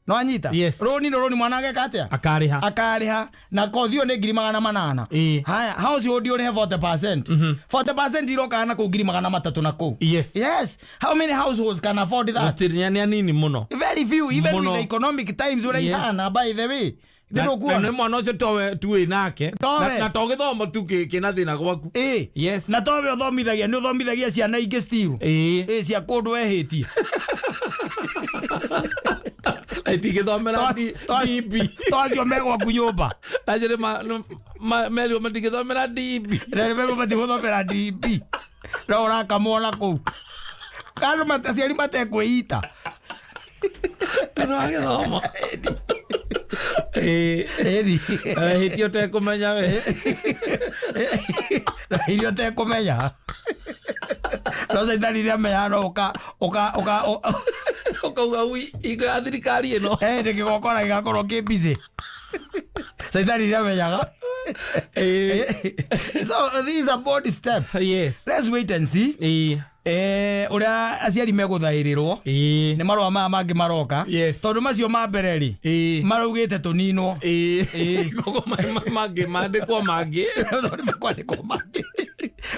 No anyita? Yes. Rũni nĩ rũni mwana ageka atĩa? Akarĩha. Akarĩha, na kothi ĩyo nĩ 800,000. Haya, household ũrĩhe 40%, 40% irokaga na kũu 300,000 na kũu. Yes, how many households can afford that? Gũtirĩ, nĩ anini mũno. Very few, even Mũno. with the economic times ũrĩa ihana, by the way. Na Ndĩrũkuona. nĩ mwana ũcio towe tu wĩ nake. Towe. Na to gĩthomo tu kĩna thĩna gwaku. Na towe ũthomithagia, nĩ ũthomithagia ciana ingĩ still. Ĩ, cia kũndũ wehĩtie. Itingĩthomera DB. To acio me gwaku nyũmba. Acio nĩ merirwo matingĩthomera DB. Na nĩ merirwo matigũthomera DB, no ũrakamwo na kũu andũ aciari matekwĩita. Nĩ wa gĩthomo. Ĩni. Hĩtie ũtekũmenya we. Na irio ũtekũmenya, no caitani nĩ amenyaga no ũka ũka ũka Ũkauga ui hingo ya thirikari ĩno. Nĩ kĩgongona gĩgakorwo kĩ busy, caitani nĩ amenyaga. So this is a bold step. Let's wait and see ũrĩa aciari megũthaĩrĩrwo nĩ marũa maya mangĩ maroka, tondũ macio ma mbere rĩ, maraugĩte tũninwo. Koguo mangĩ mandĩkwo mangĩ. Tondũ mekwandĩkwo mangĩ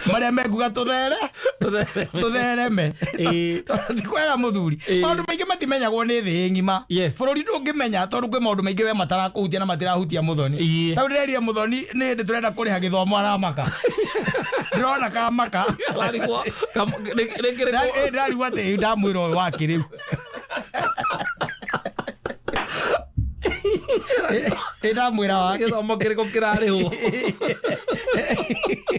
marĩa mekuga tũthere tũthereme. Tondũ ti kwega mũthuri, maũndũ maingĩ matimenyagwo nĩ thĩ ng'ima. Bũrũri ndũngĩmenya, tondũ kwĩ maũndũ maingĩ we matarakũhutia na matirahutia mũthoni. Tau ndĩrerire mũthoni nĩ hĩndĩ tũrenda kũrĩha gĩthomo, aramaka, ndĩrona kamaka. Ararigwo, rĩngĩ Ndĩrarigwo atĩ ndamwĩra ũyũ wake rĩu. Ĩ, ndamwĩra wake. Gĩthomo kĩrĩkũ kĩrarĩhwo?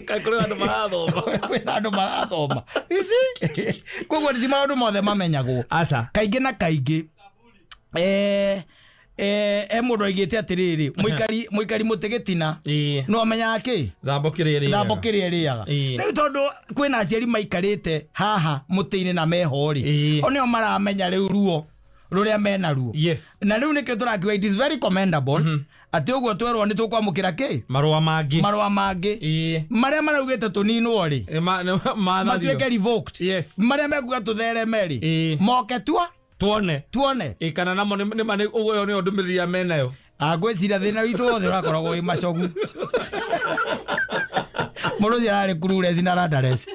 Kaĩ kũrĩ andũ marathoma? Kwĩna andũ marathoma. You see? Koguo ti maũndũ mothe mamenyagwo. Aca. Kaingĩ na kaingĩ, he mũndũ aigĩte atĩrĩrĩ, mũikari mũtĩ gĩtina no amenyaga kĩ Thambo kĩrĩa ĩrĩaga. Thambo kĩrĩa ĩrĩaga. Rĩu tondũ kwĩna aciari maikarĩte haha mũtĩ-inĩ na meho rĩ, o nĩo maramenya rĩu ruo rũrĩa mena ruo. Na rĩu nĩkĩo tũrakiuga it is very commendable. Atĩ ũguo twerwo nĩ tũkwamũkĩra kĩ? Marũa mangĩ. Marũa mangĩ. Marĩa maraugĩte tũninwo rĩ. Matuĩke revoked. Yes. Marĩa mekuga tũthereme rĩ. Moke tua. Tuone. Tuone. Kana namo nĩ ũguo nĩyo ndũmĩrĩri ya menayo. Ngwĩciria thĩna witũ wothe ũrakoragwo wĩ macogu. Mũndũ ũcio ararĩ clueless na rudderless.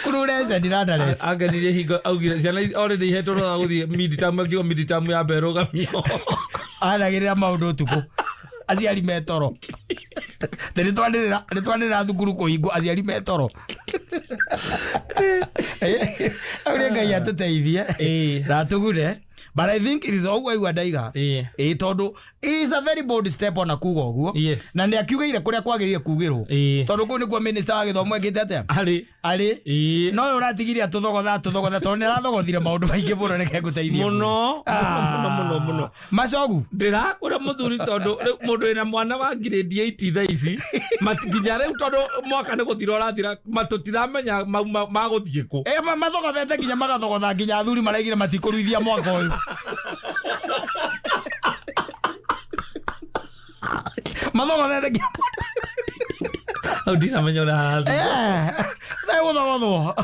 Clueless and rudderless. Angenirie hingo augire ciana already ihetwo rũtha gũthiĩ mid-term, akiuga mid-term ya mbere rũgamio. Anagĩrĩra maũndũ ũtukũ. Aciari metoro. Nĩ twanĩrĩra thukuru kũhingwo aciari metoro. Au nĩ Ngai atũteithie na atũgune. But I think it is ũguo aigua ndaiga. Ĩĩ tondũ it is a very bold step ona kuga ũguo. Yes. Na nĩ akiugĩire kũrĩa kwagĩrĩire kugĩrwo. Tondũ kũu nĩkuo minister wa gĩthomo ekĩte atĩa? Arĩ. Arĩ. No ũyũ ũratigire atũthogotha atũthogotha tondũ nĩ arathogothire maũndũ maingĩ mũno reke ngũteithie. Mũno. Mũno mũno mũno. Macogu. Ndĩrakũra mũthuri tondũ rĩu mũndũ wĩna mwana wa grade 8 thaa ici nginya rĩu tondũ mwaka nĩ gũthira ũrathira tũtiramenya magũthiĩ kũ. Mathogothete nginya magathogotha nginya athuri maraigire matikũruithia mwaka ũyũ. Mathogothete nginya Hau ndinamenya ũrĩa harathiĩ. Gũthogothwo.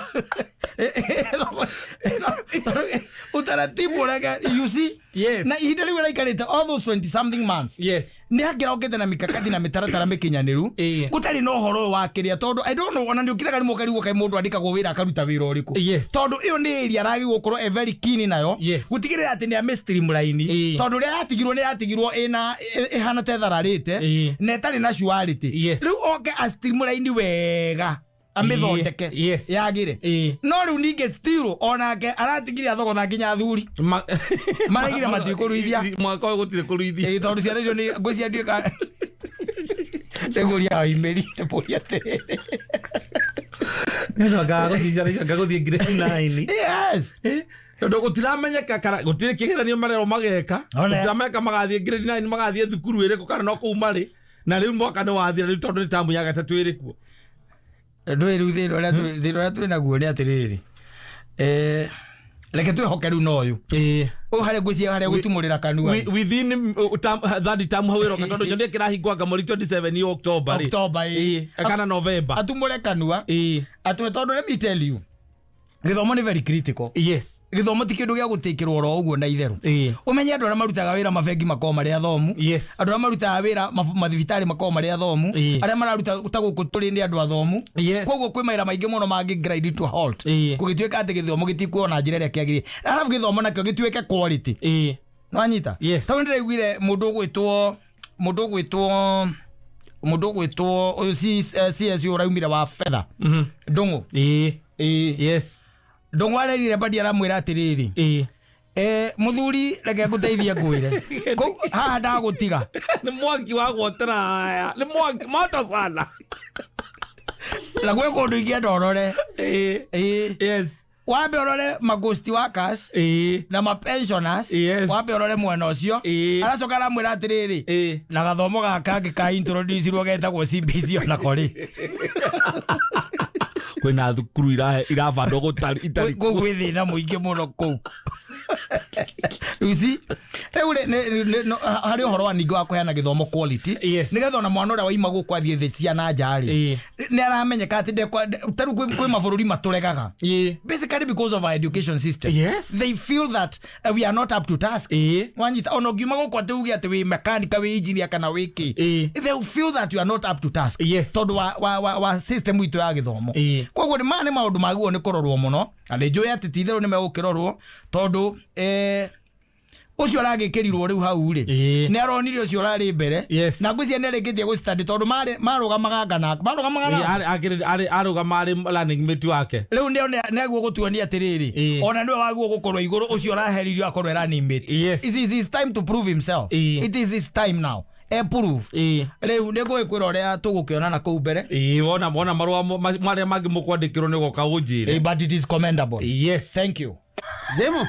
Utaratibu ũrĩa you see. Yes. Na ihinda rĩu ĩraikarĩte all those 20 something months. Yes. Nĩ hakĩrokĩte na mikakati na mĩtaratara mĩkinyanĩru. Gũtarĩ na ũhoro ũyũ wa kĩrĩa tondũ I don't know ona nĩ ũkiraga rĩmwe ũkarigwo kaĩ mũndũ andĩkagwo wĩra akaruta wĩra ũrĩkũ. Yes. Tondũ ĩyo nĩ area aragĩrĩirwo gũkorwo e very keen nayo. Yes. Gũtigĩrĩra atĩ nĩ amĩ streamline. Tondũ ũrĩa yatigirwo nĩ yatigirwo ĩna ĩhana ta ĩthararĩte na ĩtarĩ na surety. Yes. Rĩu oke a streamline wega. Amĩthondeke. Yes. Yagĩre. No rĩu ningĩ still onake aratigire athogotha nginya athuri. Maraigire matikũruithia. Mwaka ũyũ gũtirĩ kũruithia. Tondũ ciana icio nĩ ngwĩciria nduĩka ndĩkũria imĩri ndĩmũria atĩrĩrĩ. Nĩ anga gũthiĩ ciana icio anga gũthiĩ grade 9. Yes. Tondũ gũtiramenyeka kana gũtirĩ kĩgeranio marerwo mageka. Gũtiramenyeka magathiĩ grade 9 magathiĩ thukuru ĩrĩkũ kana no kũu marĩ. Na rĩu mwaka nĩ wathira rĩu tondũ nĩ tamu ya gatatũ ĩrĩ kuo. Ndũĩ rĩu thĩna ũrĩa twĩ naguo nĩ atĩrĩrĩ. Reke twĩhoke rĩu na ũyũ. Ũyũ harĩa ngwĩciria harĩa gũtumũrĩra kanua. Within third term hau ĩroka tondũ nĩ kĩrahingwo anga mweri 27 October rĩ. October ĩĩ. Kana November. Atumũre kanua. Atwe tondũ let me tell you. Gĩthomo nĩ very critical. Yes. Gĩthomo ti kĩndũ gĩa gũtĩkĩrwo oro ũguo na itherũ. Ũmenye andũ arĩa marutaga wĩra mabengi makoragwo marĩ athomu. Yes. Andũ arĩa marutaga wĩra mathibitarĩ makoragwo marĩ athomu. Arĩa mararuta ta gũkũ tũrĩ nĩ andũ athomu. Yes. Koguo kwĩ mawĩra maingĩ mũno mangĩ grind to halt. Gũgĩtuĩka atĩ gĩthomo gĩtikuo na njĩra ĩrĩa kĩagĩrĩire. Arabu gĩthomo nakĩo gĩtuĩke quality. Nĩwanyita? Yes. Tondũ nĩndĩraiguire mũndũ ũgwĩtwo ũyũ CSU ũraumire wa fedha. Ndũng'ũ. Yes. Ndũng'ũ arerire Mbadi aramwĩra atĩrĩrĩ. Mũthuri reke ngũteithie ngwĩre. Kũu haha ndagũtiga. Nĩ mwaki wa gwotera haya. Nĩ mwaki moto sana. Na gwĩ kũndũ ingĩenda ũrore. Yes. Wambe ũrore ma ghost workers na ma pensioners. Yes. Wambe ũrore mwena ũcio. Aracoka aramwĩra atĩrĩrĩ. Na gathomo gaka kangĩ ka introduce irwo getagwo CBC onako rĩ. Kwĩna thukuru irabandwo gũtarĩ itarĩ Kũu gwĩ thĩna mũingĩ mũno kũu. You see? Rĩu rĩ, harĩ ũhoro wa ningĩ wa kũheana gĩthomo quality. Yes. Nĩgetha ona mwana ũrĩa waima gũkũ athiĩ thĩ cia na nja rĩ. Nĩ aramenyeka atĩ ta rĩu kwĩ mabũrũri matũregaga. Basically because of our education system. Yes. They feel that we are not up to task. Wanyita ona ũngiuma gũkũ atĩ uge atĩ wĩ mechanic, wĩ engineer kana wĩ kĩ. They feel that you are not up to task. Yes. Tondũ wa system itũ ya gĩthomo. Koguo nĩ maya nĩ maũndũ magĩrĩirwo nĩ kũrorwo mũno. Na nĩ njũĩ atĩ ti itherũ nĩ megũkĩrorwo tondũ ũcio aragĩkĩrirwo rĩu hau rĩ. Nĩ aronire ũcio ũrarĩ mbere. Yes. Na ngwĩciria nĩ arĩkĩtie gũ-study tondũ marũgamaga ngana. Marũgamaga na- Arũgama arĩ running mate wake. Rĩu nĩ aguo gũtuonia atĩrĩrĩ. Ona nĩwe wagĩrĩirwo gũkorwo igũrũ ũcio ũraheririo akorwo e running mate. Yes. It is his time to prove himself. It is his time now. E prove. Rĩu nĩ ngũgĩkwĩra ũrĩa tũgũkĩonana kũu mbere. Wona marũa marĩa mangĩ mũkwandĩkĩrwo nĩ ũgoka ũnjĩre. But it is commendable. Yes. Thank you. Jemo.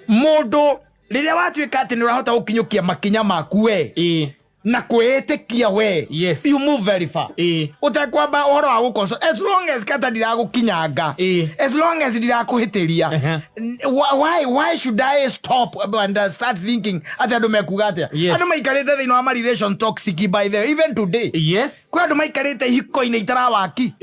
Mũndũ rĩrĩa watuĩka atĩ nĩ ũrahota gũkinyũkia makinya maku we. Na kwĩĩtĩkia we, Yes. you move very far. Ũtekwamba ũhoro wa gũkoso, as long as kata ndiragũkinyanga, as long as ndirakũhĩtĩria, why should I stop and start thinking atĩ andũ mekuga atĩa? Yes. Andũ maikarĩte thĩinĩ wa ma relation toxic, by the way, even today. Kwĩ andũ maikarĩte ihiko-inĩ itarawaki,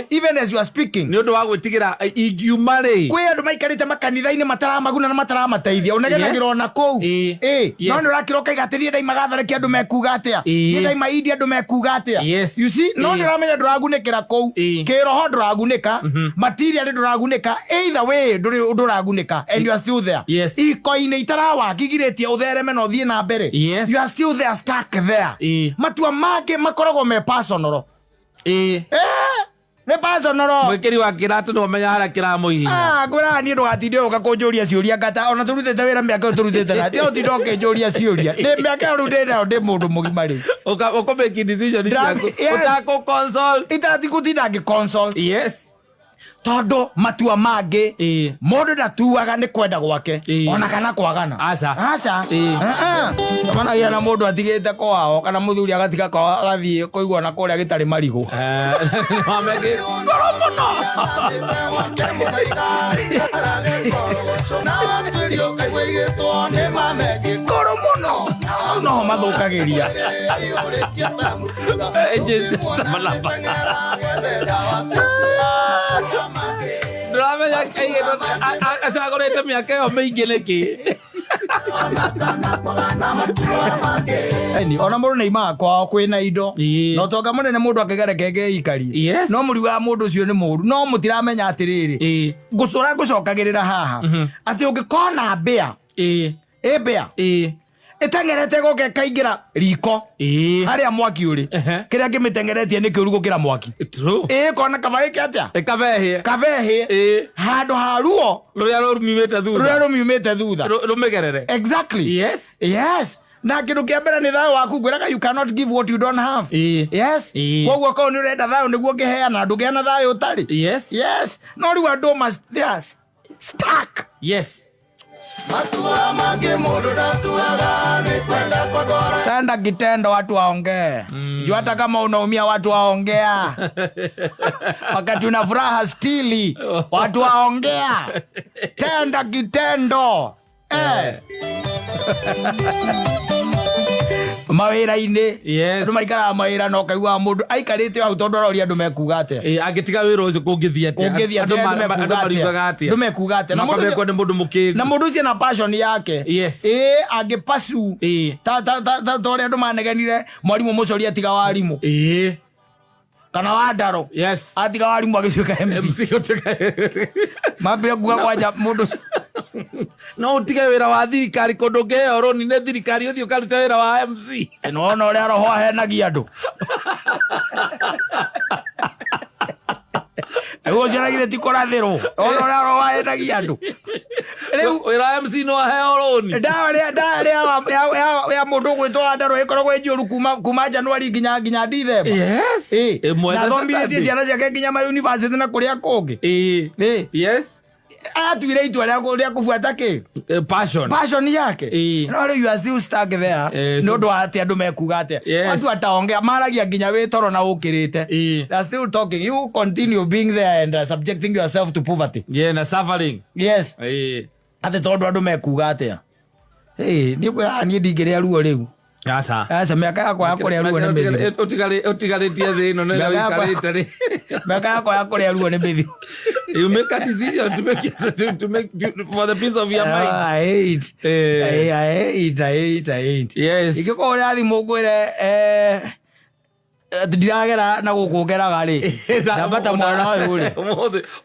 even as you are speaking. Nĩ ũndũ wa gwĩtigĩra ingiuma rĩ. Kwĩ andũ maikarĩte makanitha-inĩ mataramaguna na maramateithia, unegenagĩra ona kũu. No nĩ ũrakĩra ũkaiga atĩ niĩ ndaima gathareki andũ mekuga atĩa, niĩ ndaima India andũ mekuga atĩa. You see, no nĩ ũramenya ndũragunĩkĩra kũu. Kĩroho ndũragunĩka, material ndũragunĩka, either way ndũragunĩka, and you are still there. Iko-inĩ itarawakigirĩtie ũthereme na ũthiĩ na mbere. You are still there, stuck there. Matua mangĩ makoragwo me personal. Nĩ personal. Mwĩkĩri wa kĩratũ nĩ ũmenya harĩa kĩramũhihinya. Ah, ngwĩraga niĩ ndũgatinde ũka kũnjũria ciũria ngata ona tũrutĩte wĩra mĩaka ĩyo tũrutĩte na tiga ũtinde ũkĩnjũria ciũria nĩ mĩaka ĩyo rĩu ndĩ nayo, ndĩ mũndũ mũgima rĩu. Ũkũ-make decision ciaku ũtakũ consult. Itatigũtinda ngĩ consult, tondũ matua mangĩ mũndũ ndatuaga nĩ kwenda gwake ona kana kwagana. Aca. Aca. Cemanagia na mũndũ atigĩte kwao kana mũthuri agatiga kwao agathiĩ kũigua na kũrĩa gĩtarĩ marigũ. Ngoro mũno. Ngoro mũno, hau noho mathũkagĩria. Sabalaba. Ndũramenya acagũrĩte mĩaka ĩyo mĩingĩ nĩkĩ. Eni, ona mũndũ nĩ imaga kwao kwĩna indo na ũtonga mũnene, mũndũ akĩgereka ĩngĩikarie. No mũriugaga mũndũ ũcio nĩ mũũru, no mũtiramenya atĩrĩrĩ, ngũcũra ngũcokagĩrĩra haha atĩ ũngĩkona mbĩa ĩ mbĩa ĩteng'erete gũka ĩkaingĩra riko harĩa mwaki ũrĩ, kĩrĩa kĩmĩteng'eretie nĩ kĩũru gũkĩra mwaki. True. Ĩ kona kaba ĩke atĩa? Ĩkabehie. Kabehie handũ ha ruo rũrĩa rũmiumĩte rũrĩa thutha rũmiumĩte thutha. Rũmĩgerere. Exactly. Yes, na kĩndũ kĩa mbere nĩ thayũ waku. Ngwĩraga, you cannot give what you don't have. Yes. Koguo korwo nĩ ũrenda thayũ nĩguo ũngĩheana, ndũngĩheana thayũ ũtarĩ. Yes, no rĩu andũ must, they are stuck. Matua mangĩ mũndũ ndatuaga nĩ kwenda kwa ngoro. Tenda kitendo watu waongee. Juu hata kama unaumia, watu waongea. Wakati una furaha, still watu waongea. Tenda kitendo. Mawĩra-inĩ, andũ maikaraga mawĩra na ũkaiguaga mũndũ aikarĩte hau tondũ aroria andũ mekuga atĩa. Angĩtiga wĩra ũcio kũngĩthiĩ atĩa? Kũngĩthiĩ Andũ atĩa, andũ andũ mekuga mariugaga atĩa? atĩa? Andũ mekuga atĩa? Na mũndũ Makamekwo nĩ mũndũ mũkĩgu. Na mũndũ ũcio na passion yake. Angĩpasu ta ũrĩa andũ manegenire mwarimũ mũcori atiga warimũ kana wandaro atiga warimũ agĩtuĩka MC. MC gũtuĩka. Mambire kuga kwanja mũndũ ũcio. No ũtige wĩra wa thirikari kũndũ ũngĩheo rũni nĩ thirikari ũthiĩ ũkarute wĩra wa MC. Nĩwona ũrĩa roho ahenagia andũ. Rĩu ũcio na githĩ ti kũrathĩrwo? Ona ũrĩa roho ahenagia andũ rĩu. Wĩra wa MC no aheo rũni. Ndawa rĩa ndawa rĩa ya mũndũ ũgwĩtwo wandaro ĩkoragwo ĩ njũru kuma Januari nginya Dithemba. Ĩmwe Na na athomithĩtie Saturday. ciana ciake nginya ma university na kũrĩa kũngĩ. Atuire itua rĩa kũbuata kĩ? Passion. Passion yake. No rĩu you are still stuck there nĩ ũndũ wa atĩ andũ mekuga atĩa. Watu wataongea, maragia nginya wĩ toro na ũkĩrĩte. They are still talking. You continue being there and subjecting yourself to poverty. Yeah, na suffering. Yes. Atĩ tondũ andũ mekuga atĩa. Niĩ ngwĩraga niĩ ndingĩrĩa ruo rĩu. Aca. Aca, mĩaka yakwa ya kũrĩa ruo nĩ mĩthiru. Ũtigarĩtie thĩ ĩno nĩ Mĩaka yakwa- ũikarĩte rĩ. Mĩaka yakwa ya kũrĩa ruo nĩ mĩthiru. You make a decision to make to make to, for the peace of your mind. Ah, I hate. I hate, I hate, I hate. Ingĩkorwo ũrĩa thimũ ngwĩre atĩ ndiragera na gũkũ ngeraga rĩ, ndambata mwana ũyũ rĩ.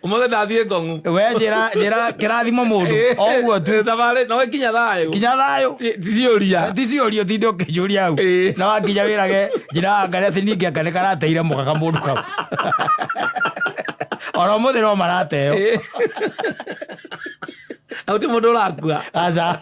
Ũmũthĩ ndathiĩ ngong'u. We njĩra kĩrathimo mũndũ o ũguo tu. Thabarĩ no ĩkinya thayũ. Kinya thayũ. Ti ciũria. Ti ciũria ũtinde ũkĩnjũria hau. Na wakinya wĩrage njĩra anga atĩ ningĩ anga nĩ karateire mũka kamũndũ kau, oro mũthĩ no marateo. Na gũtirĩ mũndũ ũrakua. Aca.